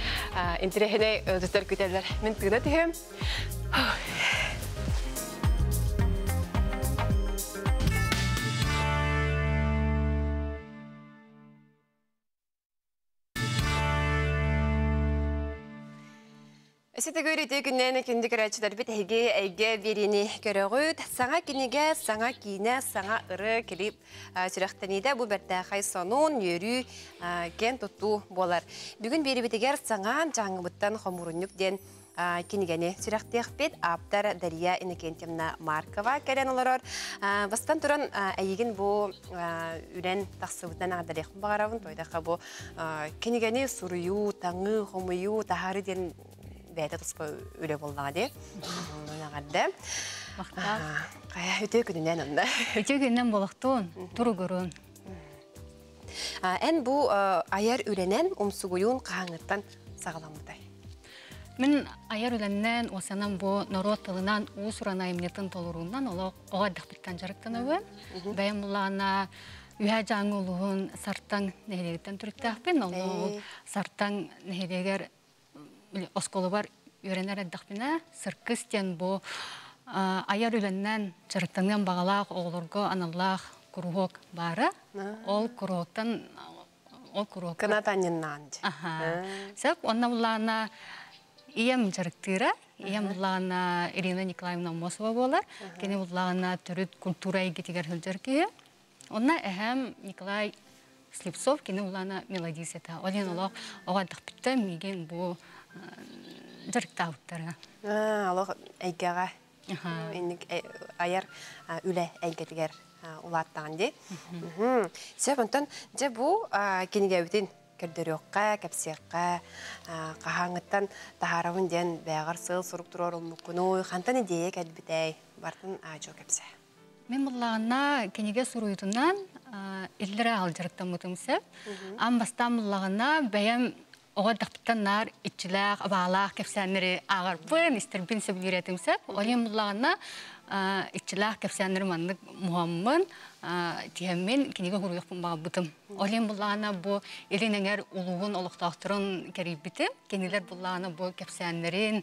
интэриэһинэй ыалдьыттар күтэллэр. Мин тыына түһүм. Өссө төгүл үтүө күннээн күндү көрөөччүлэрбит эһиги эйгэ биэриини көрөҕүт. Саҥа кинигэ, саҥа киинэ, саҥа ырыа клип сүрэхтэниитэ бу бэртээхэй сонун, үөрүү, киэн туттуу буолар. Бүгүн биэрибитигэр саҥа Дьааҥыбыттан хомуурунньук диэн кинигэни сүрэхтиэхпит. Ааптар Дария Иннокентьевна Маркова кэлэн олорор. Бастан туран эйигин бу үлэн тахсыбытынан аҕадарыахпын баҕарабын. Тойдахха бу кинигэни суруйуу, таҥыы, хомуйуу, таһаары диэн бэйэтэ туспа үлэ буоллаҕа дии. Эҕэрдэ. Махтал. Хайа үтүө күнүнэн онно. Үтүө күнүнэн болохтуун, туругурун. Эн бу айар үлэнэн умсугуйуун хаһааҥҥыттан саҕаламмытай? Мин айар үлэннэн уосанан бу норуот тылынан уус-уран айымньытын толоруунан олох оҕо эрдэхпиттэн дьарыктанабын. Бэйэм булаана Үһээ Дьааҥы улууһун Сартаҥ нэһилиэгиттэн төрүттээхпин. Онно Сартаҥ нэһилиэгэр оскуолабар үөрэнэр эрдэхпинэ сыркыс диэн бу айар үлэннэн дьарыктаныан баҕалаах оҕолорго аналлаах куруһуок баара. Ол куруһуоктан ол куруһуок Кынат анньыннаан. Аха. Сөп, онно буллаана ийэм дьарыктыыра. Ийэм буллаана Ирина Николаевна Аммосова буолар. Кини буллаана төрүт культура эйгэтигэр сылдьар киһи. Онно эһэм Николай Слепцов кини улаана мелодист этэ. Ол иһин олох оҕо эрдэхпиттэн миигин бу дьарыктаабыттара. Олох эйгэҕэ инник айар үлэ эйгэтигэр улааттаҕын дии. Сөп, онтон дьэ бу кинигэбитин көрдөрүөххэ, кэпсиэххэ, хаһааҥҥыттан таһаарабын диэн бэйэҕэр сыал-сорук туруоруммуккунуй, хантан идея кэлбитэй, бартын аадьуо кэпсээ. Мин буллаҕына кинигэ суруйуутунан иллэрэ аҕал дьарыктаммытым сөп. Аан бастаан буллаҕына бэйэм оҕо эрдэхпиттэн наар иччилээх, абаалаах кэпсээннэри ааҕарбын, истэрбин сөбүлүүр этим сөп. Ол иһин буллаҕына иччилээх кэпсээннэри маннык муһаммын, тиһэммин кинигэ суруйуохпун баҕарбытым. Ол иһин буллаҕына бу Илин Эҥэр улууһун олохтоохторун кэрийбитим. Кинилэр буллаҕына бу кэпсээннэрин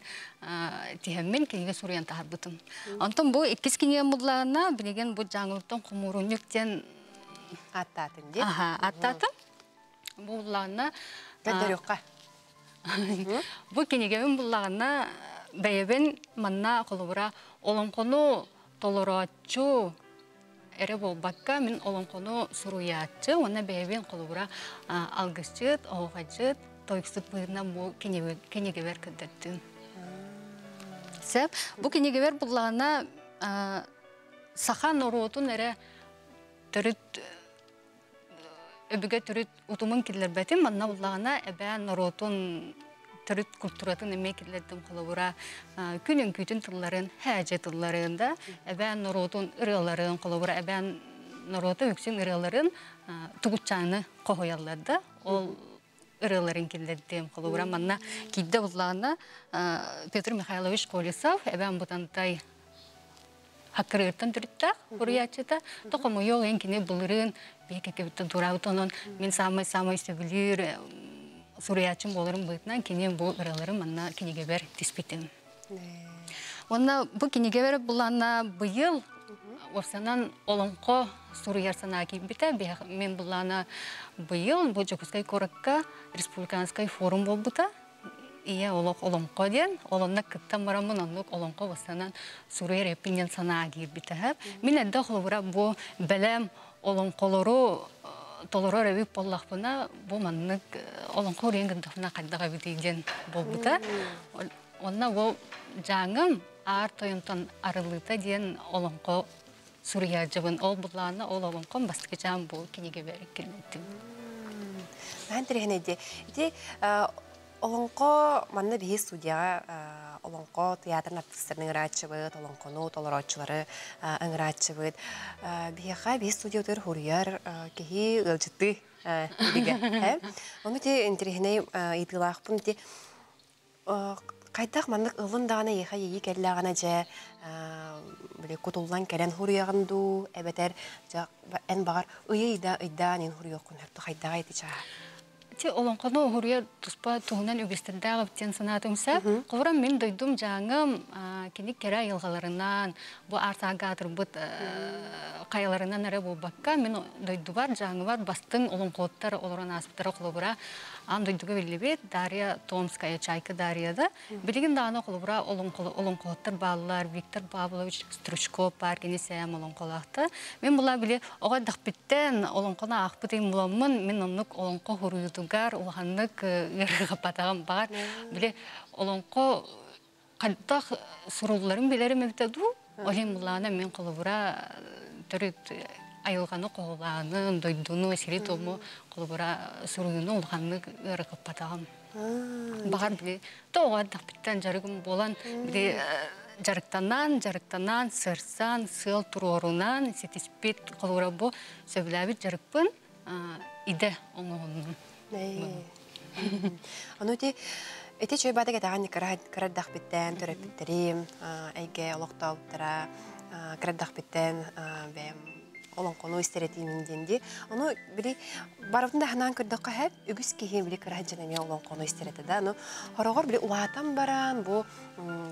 тиһэммин кинигэ суруйан таһаарбытым. Онтон бу иккис кинигэм буллаҕына билигин бу Дьааҥылыттан хомуурунньук диэн ааттаатым дии. Аха, ааттаатым. Бу буллаҕына Көрдөрүөххэ. Бу кинигэбин буллаҕына бэйэбин манна холобура олоҥхону толорооччу эрэ буолбакка, мин олоҥхону суруйааччы уонна бэйэбин холобура алгысчыт, оһуохайдьыт, тойуксут быһыытынан бу кинигэбэр көрдөрдүм. Сөп. Бу кинигэбэр буллаҕына саха норуотун эрэ төрүт өбүгэ төрүт утумун киллэрбэтим. Манна буллаҕына эбээн норуотун төрүт культуратын эмиэ киллэрдим. Холобура, күн үҥкүүтүн тылларын, һээдьэ тылларын да, эбээн норуотун ырыаларын, холобура, эбээн норуота үксүн ырыаларын тугутчааны хоһуйаллар да, ол ырыаларын киллэрдим. Холобура, манна киирдэ буллаҕына Петр Михайлович Колесов эбээн Бутантай хаккырыыртан төрүттээх суруйааччыта. То хомойуох иһин кини былырыын биһиккэбиттэн туораабыт онон мин саамай-саамай сөбүлүүр суруйааччым буоларым быһыытынан кини бу ырыаларын манна кинигэбэр түспүтүм. Уонна бу кинигэбэр буланна быйыл уопсанан олоҥхо суруйар санаа киирбитэ. Мин буллаана быйыл бу Дьокуускай куоракка республиканскай форум буолбута. Ийэ олох олоҥхо диэн, ол онно кыттан бараммын оннук олоҥхо бастанан суруйар эппин диэн санаа киирбитэ. Мин эрдэ холобура бу бэлэм олоҥхолору толорор эбит буоллахпына, бу маннык олоҥхо уруйан гыннахпына хайдах эбитий диэн буолбута. Онно бу Дьааҥым Аар Тойонтон арыллыыта диэн олоҥхо суруйааччыбын. Ол буллаана ол олоҥхом бастакы чаан бу кинигэбэр киллэрдим. Наһаа интэриэһинэй дии. Ити олоҥхо манна биһи студияҕа олоҥхо театрын артыыстарын ыҥырааччыбыт, олоҥхону толорооччулары ыҥырааччыбыт. Биһиэхэ биһи студиятыгар хуруйар киһи ыалдьыттыы илигэ. Ону ити интэриэһинэй ыйытыылаахпын ити хайдах маннык ылын даҕаны эйиэхэ иэйии кэллэҕинэ дьэ били кутуллан кэлэн хуруйаҕын дуу эбэтэр дьэ эн баҕар ыйы-ыйда ыйдаан иһин хуруйуоххун сөп хайдаҕай ити чааһа? Ити олоҥхону уһуруйар туспа туһунан үгэстэрдээх эбит диэн санаатым сөп. Холобура мин дойдум Дьааҥым кини кэрэ айылҕаларынан, бу аар-саарга аатырбыт хайаларынан эрэ буолбакка, мин дойдубар Дьааҥыбар бастыҥ олоҥхоһуттар олорон ааспыттара холобура аан дойдуга биллибит Дарья Томская, Чайка Дарья да. Билигин даҕаны холобура олоҥхоһуттар бааллар, Виктор Павлович Стручков баар, кини сээм олоҥхолоохто. Мин була били оҕо эрдэхпиттэн олоҥхону аахпыт им буламмын, мин оннук олоҥхо хуруйутугар улаханнык ыарырҕаппатаҕым баар. Били олоҥхо хайдах сурулларын билэрим эбитэ дуу? Ол иһин буллаҕына мин холобура төрүт айылҕаны хоһулаанын, дойдуну, сири-туому холобура суруйууну улаханнык ыарырҕаппатаҕым. Баҕар били тоҕо эрдэхпиттэн дьарыгым буолан били дьарыктанан, дьарыктанан, сырсан, сыал туруорунан ситиспит холобура бу сөбүлээбит дьарыкпын идэ оҥоһуннум. Ону ити ити чуйбаата кэтэҕин кыра эрдэхпиттэн төрөппүттэрим эйгэ олохтообуттара кыра эрдэхпиттэн бэйэм олоҥхону истэр этиимин диэн дии. Ону били барыбытын да санаан көрдөххө һэп үгүс киһи били кыра сылдьан эмиэ олоҥхону истэр этэ да. Ону хороҕор били улаатан баран бу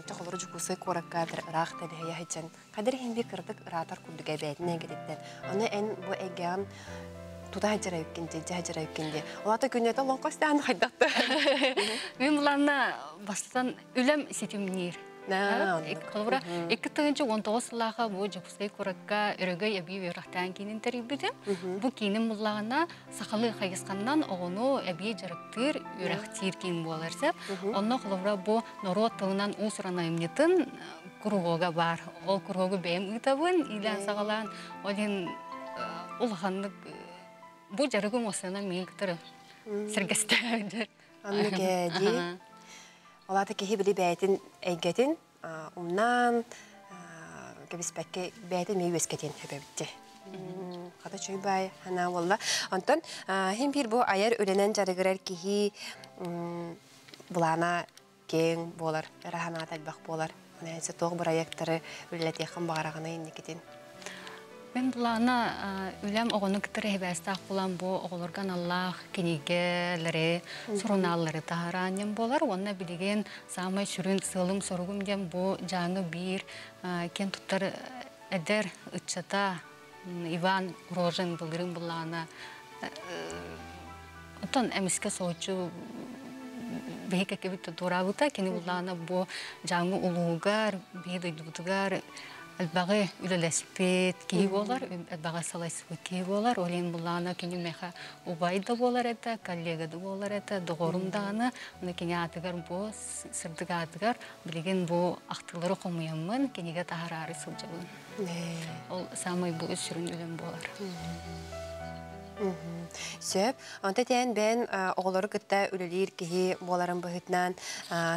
чохолору Дьокуускай куоракка ыраах тэлэһийэ сылдьан хайдах иһин бии кыратык ыраатар курдук эбээтин эйгэтиттэн. Ону эн бу эйгэҕин тута сылдьар эбиккин дии, дьэ сылдьар эбиккин дии. Улаата күннэтэ олоҥхо истээн хайдах да. Мин буланна бастатан үлэм ситимниир. Холобура, 2019 сыллааха бу Дьокуускай куоракка Өрөгөй эбии үөрэхтээн киинин тэрийбитим. Бу кииним буллаҕына сахалыы хайысханнан оҕону эбии дьарыктыыр, үөрэхтиир киин буолар сөп. Онно холобура бу норуот тылынан уус-уран айымньытын куруһуога баар. Ол куруһуогу бэйэм ыытабын, иилээн-саҕалаан. Ол иһин улаханнык бу дьарыгым осынан миигин кытары сэргэстэһэр. Оннук ээ дии. Ол аата киһи били бэйэтин эйгэтин умнаан кэбиспэккэ бэйэтин эмиэ үөскэтиэн сөп эбит дии. Хата чуй баай санаа буолла. Онтон иһин биир бу айар үлэнэн дьарыгырар киһи былаана киэҥ буолар, ыра санаата элбэх буолар. Онон туох бырайыактары үлэлэтиэххин баҕараҕыный инникитин? Мин былаана үлэм оҕону кытары сибээстээх буолан бу оҕолорго аналлаах кинигэлэри, сурунааллары таһаараанньам буолар уонна билигин саамай сүрүн сыалым-соругум диэн бу Дьааҥы биир киэн туттар эдэр ыччата Иван Рожин былырыын былаана оттон эмискэ соһуччу биһи кэккэбит туораабыта кини буллаана бу Дьааҥы улууһугар биһи дойдубутугар элбэҕи үлэлэспит киһи буолар, элбэҕи салайсыбыт киһи буолар. Ол иһин буллаана кини миэхэ убай да буолар этэ, коллега да буолар этэ, доҕорум даҕаны. Аны кини аатыгар бу сырдык аатыгар билигин бу ахтыылары хомуйаммын кинигэ таһараары сылдьабын. Ол саамай бу сүрүн үлэм буолар. Сөп. Онто тиэн бэйэн оҕолору кытта үлэлиир киһи буоларын быһыытынан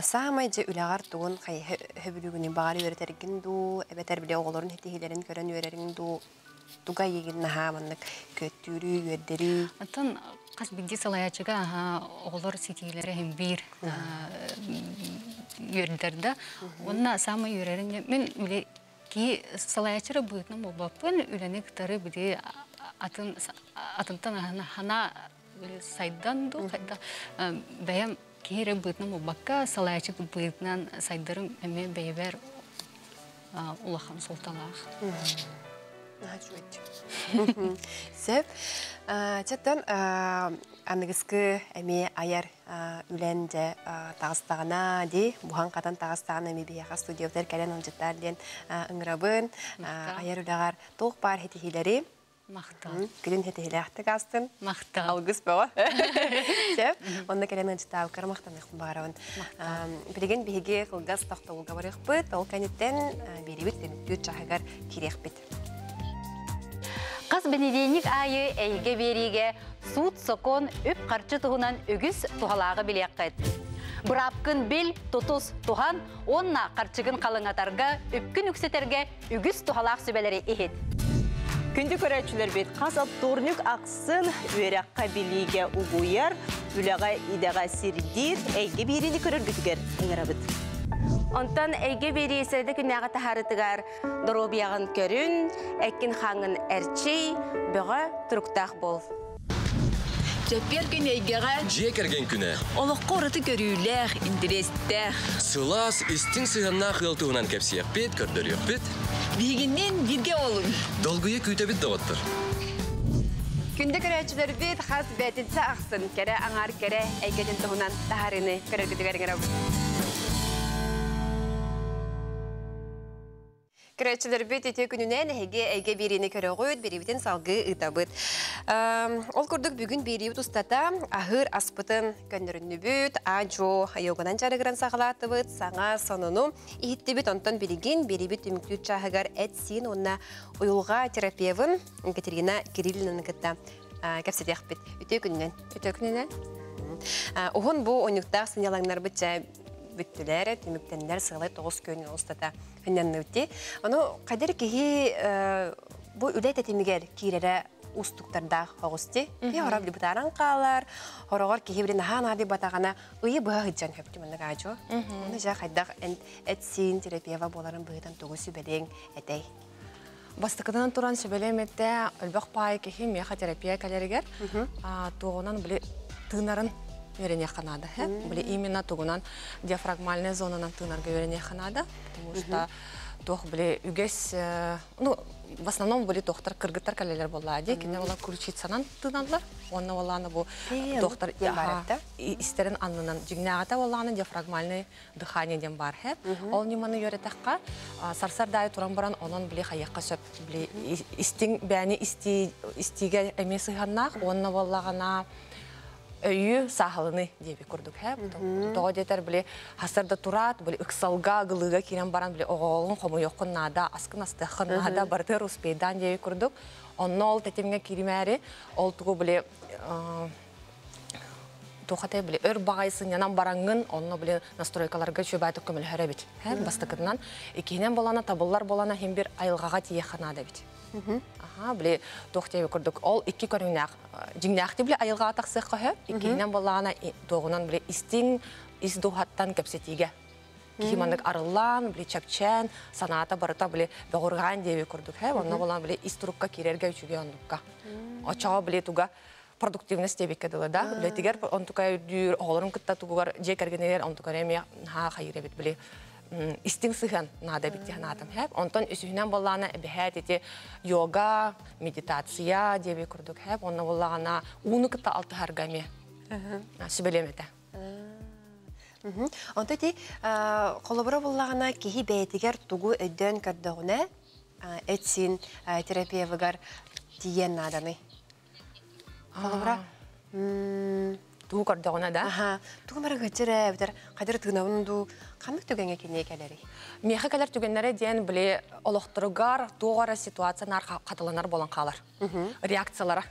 саамай дьэ үлэҕэр тугун хөбүлүүгүнүй баҕар үөрэтэргин дуу, эбэтэр били оҕолорун ситиһиилэрин көрөн үөрэриҥ дуу, туга эйигин наһаа маннык күөттүүрүй, үөрдэрий? Оттон хас биирдии салайааччыга оҕолор ситиһиилэрэ иһин биир үөрдэр да. Уонна саамай үөрэрин мин били Киһи салайааччы эрэ быһыытынан буолбаппын, үлэни кытары били атын атынтан хана сайдан дуу, хайдах бэйэм киһи эрэ быһыытынан буолбакка, салайааччы быһыытынан сайдарым эмиэ бэйэбэр улахан суолталаах. Сөп. Чаттан аныгыскы эмиэ айар үлэн дьэ таҕыстаҕына дии, буһан-хатан таҕыстаҕына эмиэ биһиэхэ студиябытыгар кэлэн ылдьыттаар диэн ыҥырабын. Айар үлэҕэр туох баар ситиһиилэри Махтал. Күнүн ситиһиилээхтик аастын. Махтал. Алгыс бөҕө. Сөп. Онно кэлэн ыалдьыттаабыккар махтаныахпын баҕарабын. Билигин биһиги кылгас тохтобулга барыахпыт. Ол кэнниттэн биэриибит түмүктүүр чаһыгар киириэхпит. Хас бэнидиэнньик аайы Эйгэ биэриигэ суут-сокуон, үп-харчы туһунан үгүс туһалааҕы билиэххит. Быраапкын бил, тутус, туһан уонна харчыгын халыҥатарга, үпкүн үксэтэргэ үгүс туһалаах сүбэлэри иһит. Күндү көрөөччүлэрбит, хас вторник ахсын үөрэххэ билиигэ угуйар, үлэҕэ идэҕэ сирдиир Эйгэ биэриини көрөргүтүгэр ыҥырабыт. Онтон Эйгэ биэрии сэрэдэ күннээҕи таһаарытыгар доруобуйаҕын көрүн, эккин-хааҥҥын эрчий, бөҕө туруктаах буол. Чэппиэр күн эйгэҕэ Дьиэ кэргэн күнэ. Олоххо ураты көрүүлээх, интэриэстээх. Сылаас, истиҥ сыһыаннаах ыал туһунан кэпсиэхпит, көрдөрүөхпүт. Биһигинниин бииргэ олуҥ. Долгуйа күүтэбит доҕоттор. Күндү көрөөччүлэрбит, хас бээтинсэ ахсын кэрэ аҥаар кэрэ эйгэтин туһунан таһаарыыны көрөргүтүгэр ыҥырабыт. Көрөөччүлэрбит үтүө күнүнэн эһиги Эйгэ биэриини көрөҕүт, биэриибитин салгыы ыытабыт. Ол курдук бүгүн биэриибит устата аһыыр аспытын көннөрүннүбүт, аа-дьуо йоганан дьарыгыран саҕалаатыбыт, саҥа сонуну иһиттибит. Онтон билигин биэриибит түмүктүүр чааһыгар эт-сиин уонна уйулҕа терапевын Екатерина Кириллинаны кытта кэпсэтиэхпит. Үтүө күнүнэн. Үтүө күнүнэн. Уһун бу унньуктаах сынньалаҥнарбыт чэ бүттүлэр, түмүктэннэр сыалай 9 күн устата хынньанныбыт. Ону қадыр киһи бу үлэ тэтимигэр киирэрэ уустуктардаах оҕусти. Киһи хорор бытааран хаалар, хороҕор киһи били наһаа наады батаҕана ыйы быһа сылдьан хөптү маннык аажу. Ону дьэ хайдах эт-сиин терапева буоларын быһыытан тугу сүбэлиэҥ этэй? Бастакытынан туран сүбэлиэм этэ, элбэх паай киһи миэхэ терапия кэлэригэр туоҕунан били тыынарын үөрэниэххэ наада. Били именно тугунан диафрагмальная зонанан тыынарга үөрэниэххэ наада. Потому что туох били үгэс, ну, в основном били тохтар кыргыттар кэлэлэр буоллаа дии. Кинилэр ола ключицанан тыыналлар. Уонна боллааны бу доктор истерин аннынан дьиҥнээҕитэ боллааны диафрагмальный дыхание диэн баар һэ. Ол ньыманы үөрэтэххэ, сарсар туран баран онон били хайыахха сөп. Били истиҥ бээни истиигэ эмиэ сыһаннаах, уонна боллаҕана өйү саахалыны диэби курдук һэ. Тоҕо диэтэр били хасарда тураат, били ыксалга, гылыга киирэн баран били оҕоҕун хомуйуоххун наада, аскын астыаххын наада, барытыгар успейдаан диэби курдук. Онно ол тэтимҥэ кииримээри, ол тугу били тухатай били өр баҕай сынньанан бараҥҥын, онно били настройкаларга үчүгэйдик көмөлөһөр эбит. Бастакытынан. Иккиһинэн болана табыллар болана хим бир айылҕаҕа тиийиэххэ наада эбит. Аха, били туох диэби курдук ол икки көрүҥнээх дьиҥнээхти били айылҕаҕа тахсыахха сөп. Иккиһинэн боллаҕына туоҕунан били истиҥ ис дууһаттан кэпсэтиигэ. Киһи маннык арыллаан, били чэпчээн, санаата барыта били бөҕүрҕээн диэби курдук. Онно болан били ис турукка киирэргэ үчүгэй оннукка. Оччоҕо били туга продуктивность диэбиккэ дылы да. Үлэтигэр онтука үрдүүр, оҕолорун кытта тугугар дьиэ кэргэнигэр онтука эмиэ наһаа хайыр эбит били истиҥ сыһыан наада эбит диэн аатым хэп. Онтон үсүһүнэн боллаана эбэһээт ити йога, медитация диэби курдук хэп. Онно боллаҕана ууну кытта алтыһарга эмиэ сүбэлиэм этэ. Онто ити холобура буллаҕына киһи бэйэтигэр тугу өйдөөн көрдөҕүнэ эт-сиин терапевыгар тиийэн нааданы. Холобура тугу көрдөҕүнэ да? Аха, тугу мара гычырэ, битер кадыр тыынабын дуу, ханнык түгэҥҥэ киниэ кэлэрий? Миэхэ кэлэр түгэннэрэ диэн били олохторугар туох эрэ ситуация нар хатыланар болон хаалар. Реакциялара.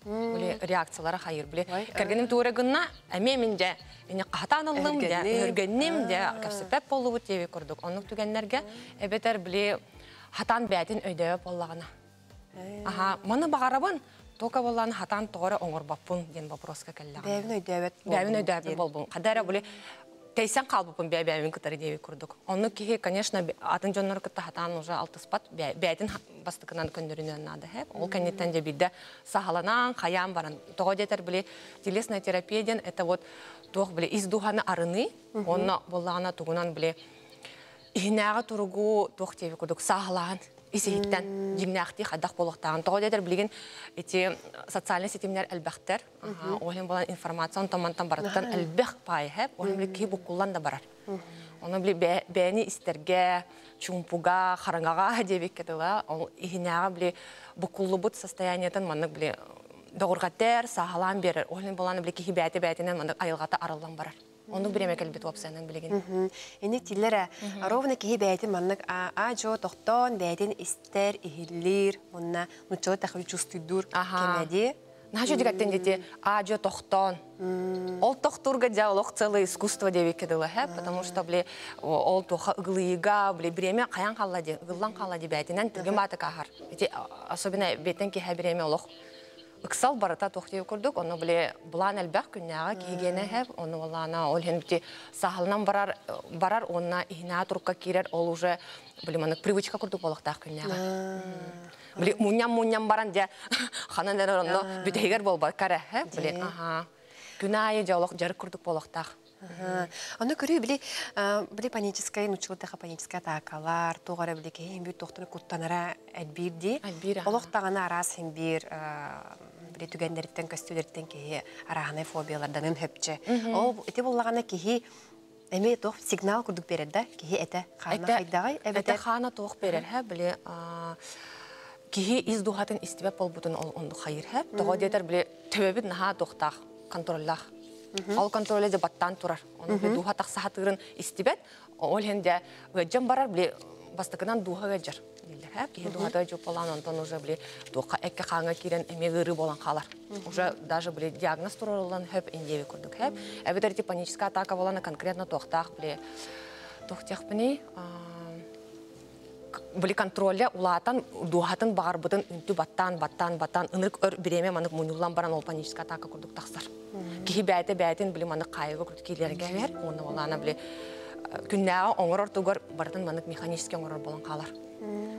Били реакциялара хайыр. Били кэргэним туора гынна, эмиэ мин дьэ ини хаһатаан ыллым, дьэ өргөнним, дьэ кэпсэппэт боллубут диэби курдук. Оннук түгэннэргэ эбэтэр били хатаан бээтин өйдөбө боллаҕына. Аха, маны баҕарабын, тока боллааны хатаан тоҕоро оҥорбоппун диэн вопроска кэллэҕин. Бэйэбин өйдөөбөт Бэйэбин өйдөөбөт болбун. Хадара били тейсен қалбыппын бэйэбин кытары диэби курдук. Онну киһи, конечно, атын дьоннору кытта хатаан уже алтыспат, бэйэтин бастыкынан көннөрүнүөн наада хэп. Ол кэнниттэн дьэ биирдэ саһаланан, хаян баран. Тоҕо диэтэр били телесная терапия диэн это вот туох били ис духаны арыны, онно боллаҕына тугунан били иһинээҕи туругу туох диэби курдук саһалаан исиһиттэн дьиҥнээхтии хайдах буолуохтааҕын. Тоҕо диэтэр билигин ити социальный ситимнэр элбэхтэр. Ол болан информация онтон мантан барыттан элбэх паай хэп. Ол били киһи буккуллан да барар. Оны били бэйэни истэргэ, чумпуга, хараҥаҕа диэбиккэ дыла, ол иһинээҕи били буккуллубут состояниетын маннык били доҕурҕатер, саһалаан берер. Ол болан били киһи бэйэтэ бэйэтинэн маннык айылҕата арыллан барар. Оннук бириэмэ кэлбит уопсайынан билигин. Инник тиллэрэ ровно киһи бэйэтин маннык аа-дьуо тохтоон бэйэтин истэр, иһиллиир, уонна нуччалыы тахы чувствуйдуур кэмэ. Наһаа дигаттен дети аа-дьуо тохтоон. Ол тохтуурга дьэ олох целое искусство диэбиккэ дылы, потому что били ол туоха ыгылыйыга, били бириэмэ хайан хаалла ди, ыгыллан хаалла ди бээтинэн түргэн баатык ааһар. Ити особенно бэйтэн киһи бириэмэ олох ыксал барыта туох диэбит курдук, ону били былаан элбэх күннээҕи киһигиэнэ хэп, ону балаана ол иһин бити саһылынан барар барар уонна иһинээ турукка киирэр, ол уже били маннык привычка курдук буолуохтаах күннээҕи. Били мунньам-мунньам баран дьэ ханан эрэр онно бүтэһигэр буолбакка эрэ, били аха. Күн аайы дьэ олох дьарык курдук буолуохтаах. Ону көрүү били били паническай нуччалыттаха паническай атаакалар, туох эрэ били киһи биир туохтан куттанара элбиир дии. Олох даҕаны араас хин биир били түгэннэриттэн көстүүлэриттэн киһи арааһынай фобияларданын хөпчө. Ол ити буллаҕына киһи эмиэ туох сигнал курдук берер да киһи этэ хаана хайдаҕай эбэтэр хаана туох берер хэ били киһи ис духатын истибэт болбутун ол онду хайыр хэ тоҕо диэтэр били төбөбүт наһаа туохтаах контроллаах ол контроле дьэ баттаан турар ону били дууһа тахса хатыырын истибэт ол иһин дьэ ыалдьан барар били бастакынан дууһа ыалдьар дииллэр хэ киһи дууһата ыалдьыппалаан онтон уже били туохха эккэ хааҥҥа киирэн эмиэ ыарыы буолан хаалар уже даже били диагноз туруоруллан хөп индиэби курдук хэп эбэтэр ити паническая атака буолан конкретно туохтаах били туох диэхпиний били контролля улаатан дууһатын баҕарбытын үнтү баттаан баттаан баттаан ынырык өр бириэмэ манык мунньуллан баран ол паническая атака курдук тахсар киһи бэйэтэ бэйэтин били манык хаайыга курдук киилэргэ бэр уонна олаана били күннээҕи оҥорор тугар барытын манык механически оҥорор буолан хаалар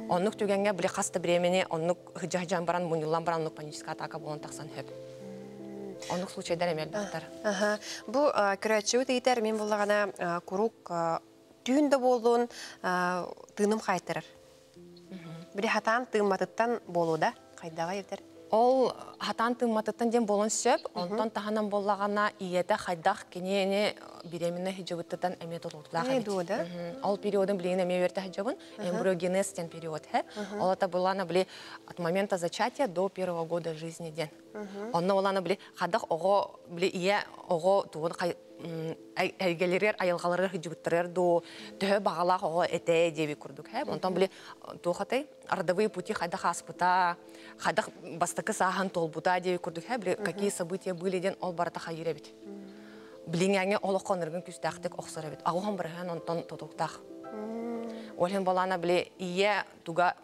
оннук түгэҥҥэ били хас да бириэмэни оннук хыдьаһдьан баран мунньуллан баран оннук паническая атака буолан тахсан хөп оннук случайдар эмиэ элбэхтэр. Бу көрөөччүбүт ыйытар мин буллаҕына куруук түүн да буоллун тыыным хаайтарар. Били хатаан тыымматыттан буолуо да хайдаҕа эбитэр? Ол хатаан тыымматыттан диэн буолуон сөп. Онтон таһынан буоллаҕына ийэтэ хайдах кинини беременна сылдьыбыттан эмиэ тутулуктаах эбит. Ол периодын билигин эмиэ үөрэтэ сылдьабын. Эмбриогенез диэн период. Ол это была били от момента зачатия до первого года жизни диэн. Онно олана били хадах оҕо били ийэ оҕо тугун эйгэлэригэр айылҕаларыгар сылдьыбыттарыгар дуу төһө баҕалаах оҕо этэ диэби курдук һэ онтон били туохатай родовые пути хайдах ааспыта хайдах бастакы сааһын туолбута диэби курдук һэ били какие события были диэн ол барыта хайыыр эбит билиҥээҥҥэ олоххо ыныргын күүстээхтик охсор эбит аҕуһан барыһан онтон тутуктаах ол иһин балаана били ийэ туга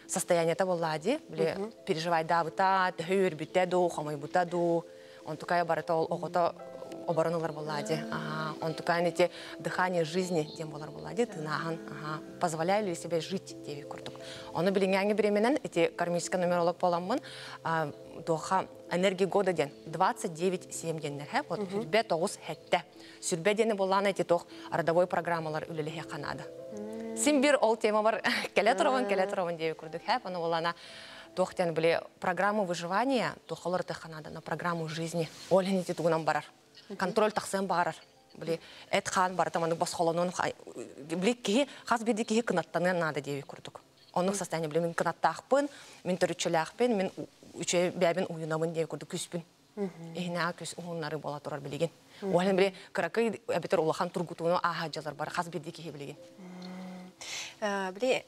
состояниета буоллаа дии били переживайдаабыта төһө үөрбүтэ дуу хомойбута дуу онтукайа барыта ол оҕото оборон ылар буоллаа дии онтукайын ити дыхание жизни диэн буолар буоллаа дии тыынааһын позволяю ли себе жить диэби курдук ону билиҥээҥҥи бириэмэнэн ити кармический нумеролог буоламмын туоха энергия года диэн 29-7 диэннэр һэ вот сүрбэ тоҕус хэттэ сүрбэ диэни буоллаана ити туох родовой программалар үлэлэһиэххэ наада син бир ол тема бар кэлэ туробун кэлэ туробун диэби курдук һэ ону буоллаана туох диэн били программу выживания туохалар тыхха наада на программу жизни ол иһин ити тугунан барар контроль тахсыан баҕарар били эт хаан барыта маннык босхолонуон били киһи хас биирдии киһи кынаттаныан наада диэби курдук оннук состояние били мин кынаттаахпын мин төрүччүлээхпин мин үчүгэй бэйэбин уйунабын диэн курдук күспүн иһинээҕи күс уһуннары буола турар билигин уонна били кыракый эбэтэр улахан тургутууну ааһа дьалар бар хас биирдии киһи билигин. Били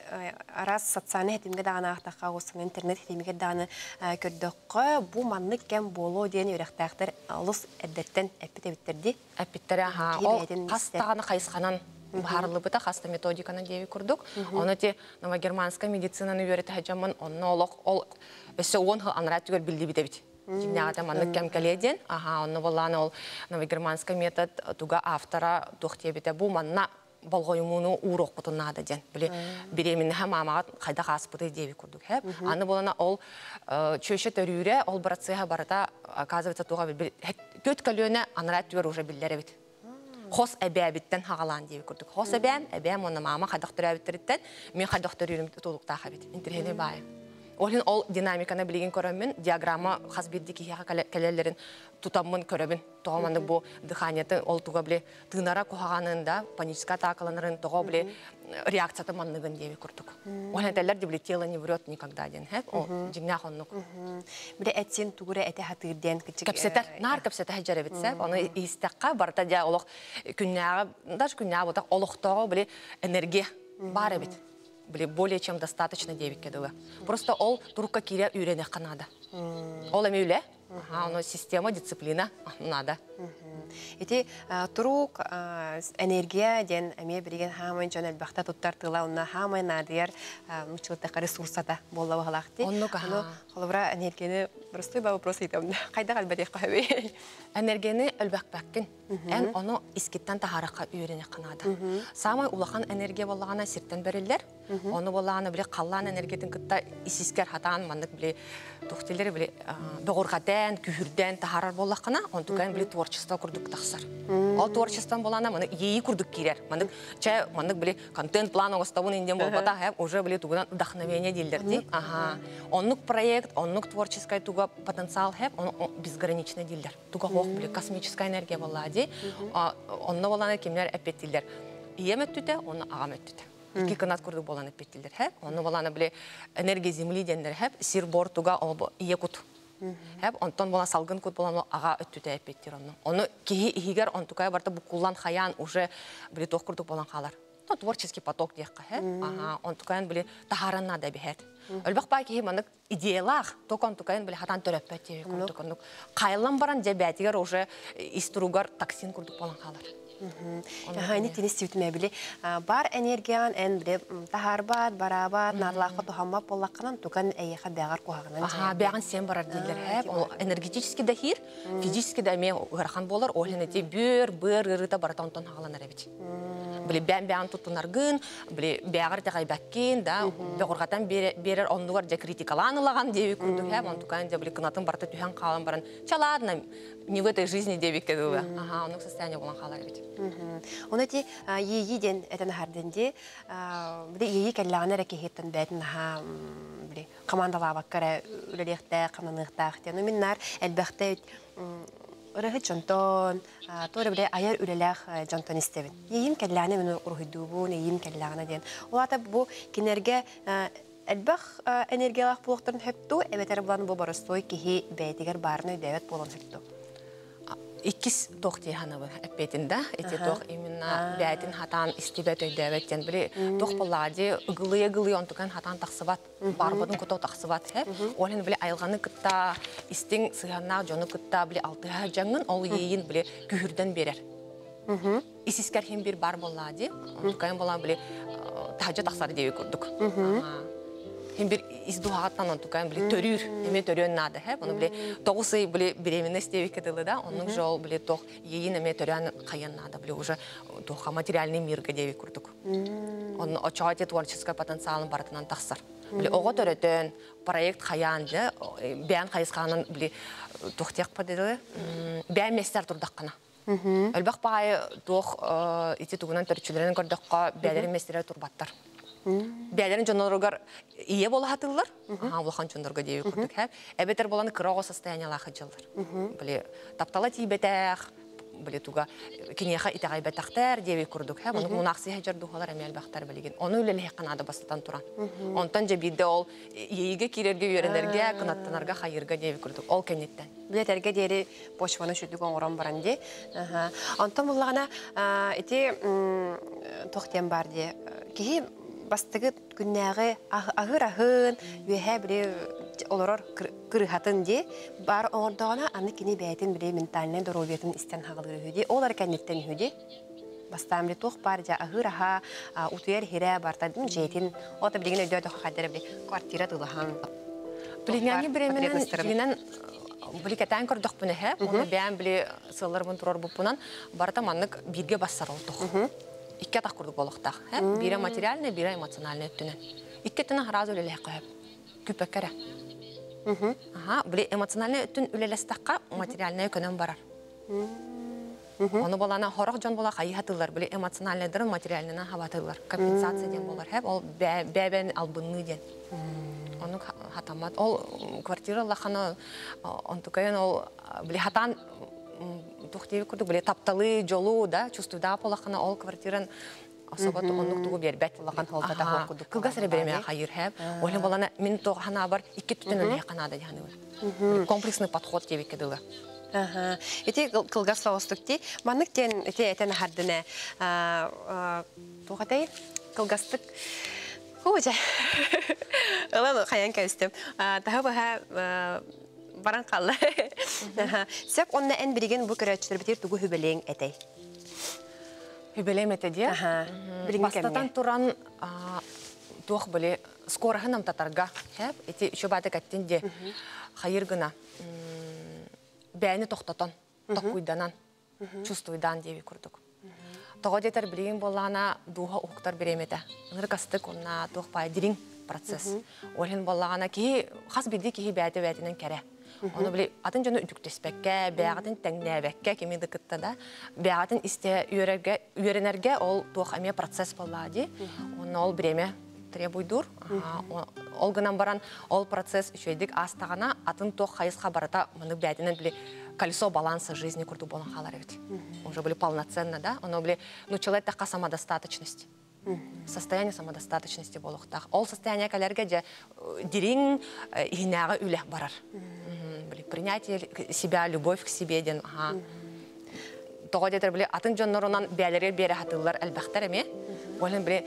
араас социальнай хитимгэ даҕаны аахтахха, уустук интернет хитимигэр даҕаны көрдөххө, бу маннык кэм буолуо диэн үөрэхтээхтэр олус эрдэттэн эппит эбиттэр дии. Эппиттэрэ аhaa ол хас даҕаны хайысханан быһаарыллыбыта хас да методиканан диэби курдук. Ону ити новогерманскай медицинаны үөрэтэ дьоммун онно олох ол өссө 10 сыл анараа түгэр биллибит эбит. Дьиҥнээҕитэ маннык кэм кэлиэ диэн. Аха, онно буоллаан ол новогерманскай метод туга автора туох диэбитэ бу манна болҕойумууну ууруохпутун наада диэн. Били беременнаһа маамаҕа хайдах ааспытый диэби курдук. Хэп. Аны буолана ол чүөчэ төрүүрэ, ол процеһа барыта оказывается туга төт көлүөнэ анараа түгэр уже биллэр эбит. Хос эбээбиттэн хагалаан диэби курдук. Хос эбээм, эбээм уонна маама хайдах төрөөбүттэриттэн мен хайдах төрүүрүм тутулуктаах эбит. Интириэһинэй баайы. Ол ол динамиканы билигин көрөммүн, диаграмма хас биирдии киһиэхэ кэлэллэрин тутаммын көрөбүн. Тоҕо маннык бу дыханиятын ол туга били тыынара куһаҕанын да, паническая атакаланарын тоҕо били реакцията манныгын диэби курдук. Ол этэллэр ди били тело не врет никогда диэн, хэп? Ол дьиҥнээх оннук. Биле этсин тугура эте хатыыр диэн кычык. Кэпсэтэр, наар кэпсэтэ сылдьар эбит сэп. Ону истэххэ барыта дьэ олох күннээҕи, даже күннээҕи буолбатах, олохтооҕу били энергия баар эбит. Били более чем достаточно диэбиккэ дылы. Просто ол турукка киирэ үйрэнэххэ наада. Ол эми үлэ. Ага, ону система, дисциплина надо. Ити турук энергия диэн эмиэ билигин хаамай дьон элбэхтэ туттар тыла онно хаамай наадыйар мучылтака ресурсата буолла баһалаахти. Оннук Ону холобура энергияны простой ба вопрос ыйтам. Хайдах элбэтиэххэ хөбүй? Энергияны өлбөкпөккүн. Эн ону искиттэн таһаарахха үйрэнэххэ наада. Самай улахан энергия боллаҕына сиртэн бэриллэр. Ону боллаҕына били халлаан энергиятын кытта исискер хатаан маннык били тухтилер били доҕурҕатэн, күһүрдэн таһаарар боллаххына, онтукайын били творчество курдук тахсар. Ол творчествон болана маны иэйи курдук киирэр. Маннык чэ маннык били контент план оҥостобун индиэн болбата, уже били тугунан вдохновение дииллэр ди. Аха. Оннук проект, оннук творческай туга потенциал хэп, он безграничный дииллэр. Туга хоох били космическая энергия болла ди. Онно болана кимнер эппеттилер. Ием өттүтэ, оны ағам өттүтэ. Икки кынат курдук болан эппеттилер хэп. Онно болана били энергия земли деннер хэп, сир бор туга ол ие кут. Хэп, онтон болан салгын кут болан ага өттүтэ эппеттир онно. Оны киһи иһигер онтукая барта букуллан хаян уже били тох курдук болан халар. Ну, творческий поток диэххэ хэп. Ага, онтукайын били таһааран надо биһэт. Өлбөх бай киһи манык идеялаах, ток онтукайын били хатан төрөппөт диэби курдук оннук. Кайыллан баран дьэ бээтигэр уже истуругар токсин курдук болан хаалар. Аха, ини тини сүүтүмэ били бар энергиян эн биле таһаарбат, бараабат, наарлаахха тухаммат боллакканан тукан эйэхэ бэҕэр куһаҕынан. Аха, бэҕин сен барар дииллэр хэп. Ол энергетически да хир, физически да эмиэ ыарахан буолар. Ол иһин ити бүөр, быар ыарыыта барыта онтон хааланар эбит. Били бээн-бээн туттунаргын, били бэҕэр итэҕэйбэккин, да, бөҕүрҕатан биэрэр оннугар дьэ критикалаан ылаҕан диэби курдук хэп. Онтукаан дьэ били кынатын барыта түһэн хаалан баран, чаладна не в этой жизни диэбиккэ дылы. Аха, оннук состояние болан хаалар эбит. Оны ити иэйии диэн этэн аһардын ди. Били иэйии кэллэҕинэ эрэ киһиттэн бээтин аһа били командалаабакка эрэ үлэлиэхтээх, хамнаныахтаах диэн. Мин наар элбэхтэ ырыһыт дьонтон, туора били айар үлэлээх дьонтон истэбин. Иэйиим кэллэҕинэ мин уруһуйдуубун, иэйиим кэллэҕинэ диэн. Ол аата бу кинилэргэ элбэх энергиялаах буолуохтарын сөптүү, эбэтэр булан бу боростуой киһи бэйэтигэр баарын өйдөөбөт буолан сөптүү. Иккис туох дии санабын эппиэтин да, ити туох именно бээтин хатаан истибэт өйдөөбөт диэн били туох буоллаҕа дии ыгылыйа-ыгылыйа онтукан хатаан тахсыбат, барбатын кута тахсыбат хэп. Ол иһин били айылҕаны кытта истиҥ сыһыаннаах дьону кытта били алтыһа дьаҥҥын ол иэйин били күһүрдэн биэрэр. Исискэр хин бир бар буоллаҕа дии, онтукайын буолан били таһдьа тахсар диэби курдук. Хин бир ис дуһаҕаттан онтукайын били төрүүр, эмиэ төрүөн наада хэп. Ону били 9 ый били беременность диэбиккэ дылы да, оннук же ол били туох иэйин эмиэ төрөөн хайан наада, били уже туохха материальный мирга диэби курдук. Онно очоҕо ити творческай потенциалын барытынан тахсар. Били оҕо төрөтөн, проект хайаан дьэ, бээн хайысханан били туох диэхпэ дылы, бээн местер турдаххына. Элбэх баайы туох ити тугунан төрүччүлэрин көрдөххө бээлэрин местелер турбаттар. Бээлэрин дьонноругар ийэ буола хатыллар, аха улахан дьоннорго диэби курдук хэп. Эбэтэр болан кыра оҕо состояниялаах дьыллар. Били таптала тиийбэтэх, били туга киниэхэ итэҕэйбэтэхтэр диэби курдук хэп. Ону мунаахсыйа дьар духалар эмиэ элбэхтэр билигин. Ону үлэлэһиэххэ наада бастатан туран. Онтон дьэ биирдэ ол иэйиигэ киирэргэ үөрэнэргэ, кынаттанарга, хайыырга диэби курдук. Ол кэнниттэн. Билэтэргэ диэри почваны сүдүк оҥорон баран ди. Онтон буллаҕына ити туох диэн бар ди. Киһи бастыгы күннээҕи аһыр аһын, үөһэ били олорор кырыһатын ди бар оҥордоҕуна аны кини бэйэтин били ментальнай доруобуйатын истэн хаҕалыыр үһү ди. Ол эрэ кэнниттэн үһү ди. Бастаан били туох баар дьэ аһыыр аһа, утуйар иһирэ барта дьиэтин ота билигин өйдөөтөххө хайдара били квартира тылаһан. Билиҥҥи бириэмэнэн дьиҥинэн били кэтээн көрдөхпүнэ эһэ, уонна бэйэм били сыалларбын туруорбуппунан барыта маннык бииргэ бассар олтох. Икки атах курдук буолуохтаах. Биирэ материальный, биирэ эмоциональный өттүнэн. Икки өттүнэн сразу үлэлэһиэххэ сөп. Күүппэккэ эрэ. Аха, били эмоциональный өттүн үлэлэстэххэ материальнай көнөн барар. Оны болана хорох жон бола хайы хатылар, били эмоциональныйдарын материальныйынан хабатылар. Компенсация ден болар. Хеп, ол бәбән албынны ден. Оны хатамат. Ол квартира лахана онтукайын ол били хатан тухтеби курдук били тапталы жолу да чувствуйда полахана ол квартиран особо оннук тугу бербет. Улахан холдата Аха. курдук Кылгас буолар эрэ береме дии. хайыр хэп. Олен болана мин то хана бар икки түтен өле канада дияны. Комплексный подход дебекке дылы. Аха. Ити кылгас соҕустук ти. Маннык тен ити этен хардына. Тугатай кылгастык. Хуже. Ылан хаян кәстем. Таһы баһа баран қалла. Сәп онна эн бириген бу көрәчтер битер тугу хүбелең этэй. Хүбелем эте дия. Аха. Билигин Бастатан кэмҥэ. туран туох били скороһын татарга. Хэп, ити шубаты каттин де хайыр гына. Бәйни тохтотон, токуйданан, чувствуйдан деби курдук. Того детер билигин боллана духа уктар беремете. Ыныр кастык онна туох пай дирин процесс. Олин боллана ки хас биди ки бәйте бәйтинен кере. Оны били атын жону үтүктеспекке, бәгатын тәңнәбекке кеми дыкытта да, бәгатын исте үйрәргә, үйренәргә ол туох әме процесс болла ди. Оны ол бреме требуйдур. Ол гынан баран ол процесс үчөйдик астагана атын туох хайысха барата мыны бәйтинен били колесо баланса жизни курду болан халар бит. Уже были полноценно, да? Оно были, ну, человек така самодостаточность. Состояние самодостаточности болуқтақ. Ол состояние кәлерге же дирин ихинәгә үлә барар. Били принятие себя, любовь к себе ден. Аха. Тоҕо диэтэр били атын дьонноронан бээлерге биэрэ хатыллар элбэхтэр эме. Олен били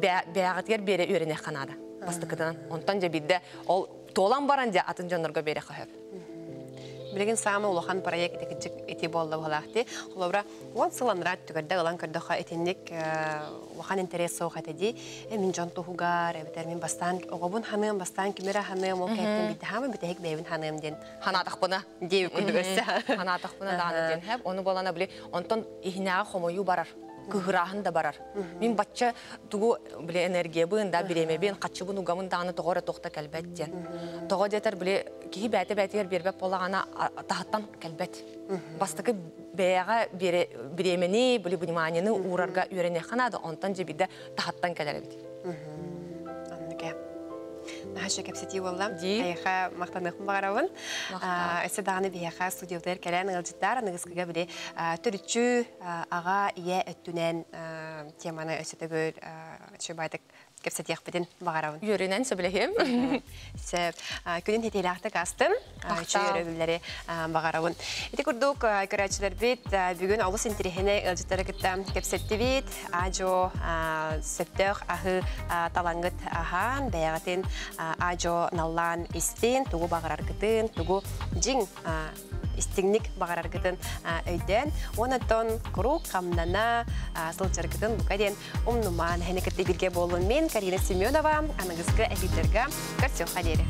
бээгэтигэр биэрэ үөрэнэ ханада. Бастыкытынан. Онтон же бидде ол туолан баран же атын дьоннорго биэрэ хөп. Билигин саама улахан проект ити ити болла булахти. Холобра, он сыланрат түгәрдә ылан көрдөха этинник улахан интерес соох этеди. Мин жон туһугар, эбитер мин бастан огобун ханым, бастан кимера ханым, ол кэттен битте хама битехик бэйбин ханым ден. Ханатахпына. Дии күрдүгөссө. Ханатахпына дааны ден хэп. Оны болана били онтон ихинәгә хомою барар. Кыгыраһын да барар. Мин батча тугу биле энергия бын да биреме бен качы бун угамын дааны тогора тохта кэлбэт ден. Того детер биле кихи бәте бәтигер бербеп болагана тахаттан кэлбэт. Бастыкы бэйэҕэ биремени били вниманиены уурарга үөрене ханада онтон жебиде тахаттан кэлэр эбит. Анныке. Наша кепсети болла. Ди. Айха мактаныхым багарабын. Мактал. Эсе даганы биһэха студиялар кэлэн ылжыттар аныгыскыга биле төрүчү ага ие өттүнэн теманы өсөтөгөр чубайтык кепсетиэхпитин багарабын. Үөренен сөбүлэһим. Сеп, күнүн хетелахты кастым, Мактал. чүйөрө багарабын. Ити курдук көрәчилер бит бүгүн олус интерехине ылжыттары кытта кепсетти бит, ажо сөптөх ахы талангыт ахан, бәягатын ажо наллан истин, тугу багараргытын, тугу жиң истиңник багараргытын өйден, онотон курук камнана сылчаргытын букаден умнуман хәнекетте бирге болун мен Карина Семенова, аныгызгы эфирлерге көрсө хадери.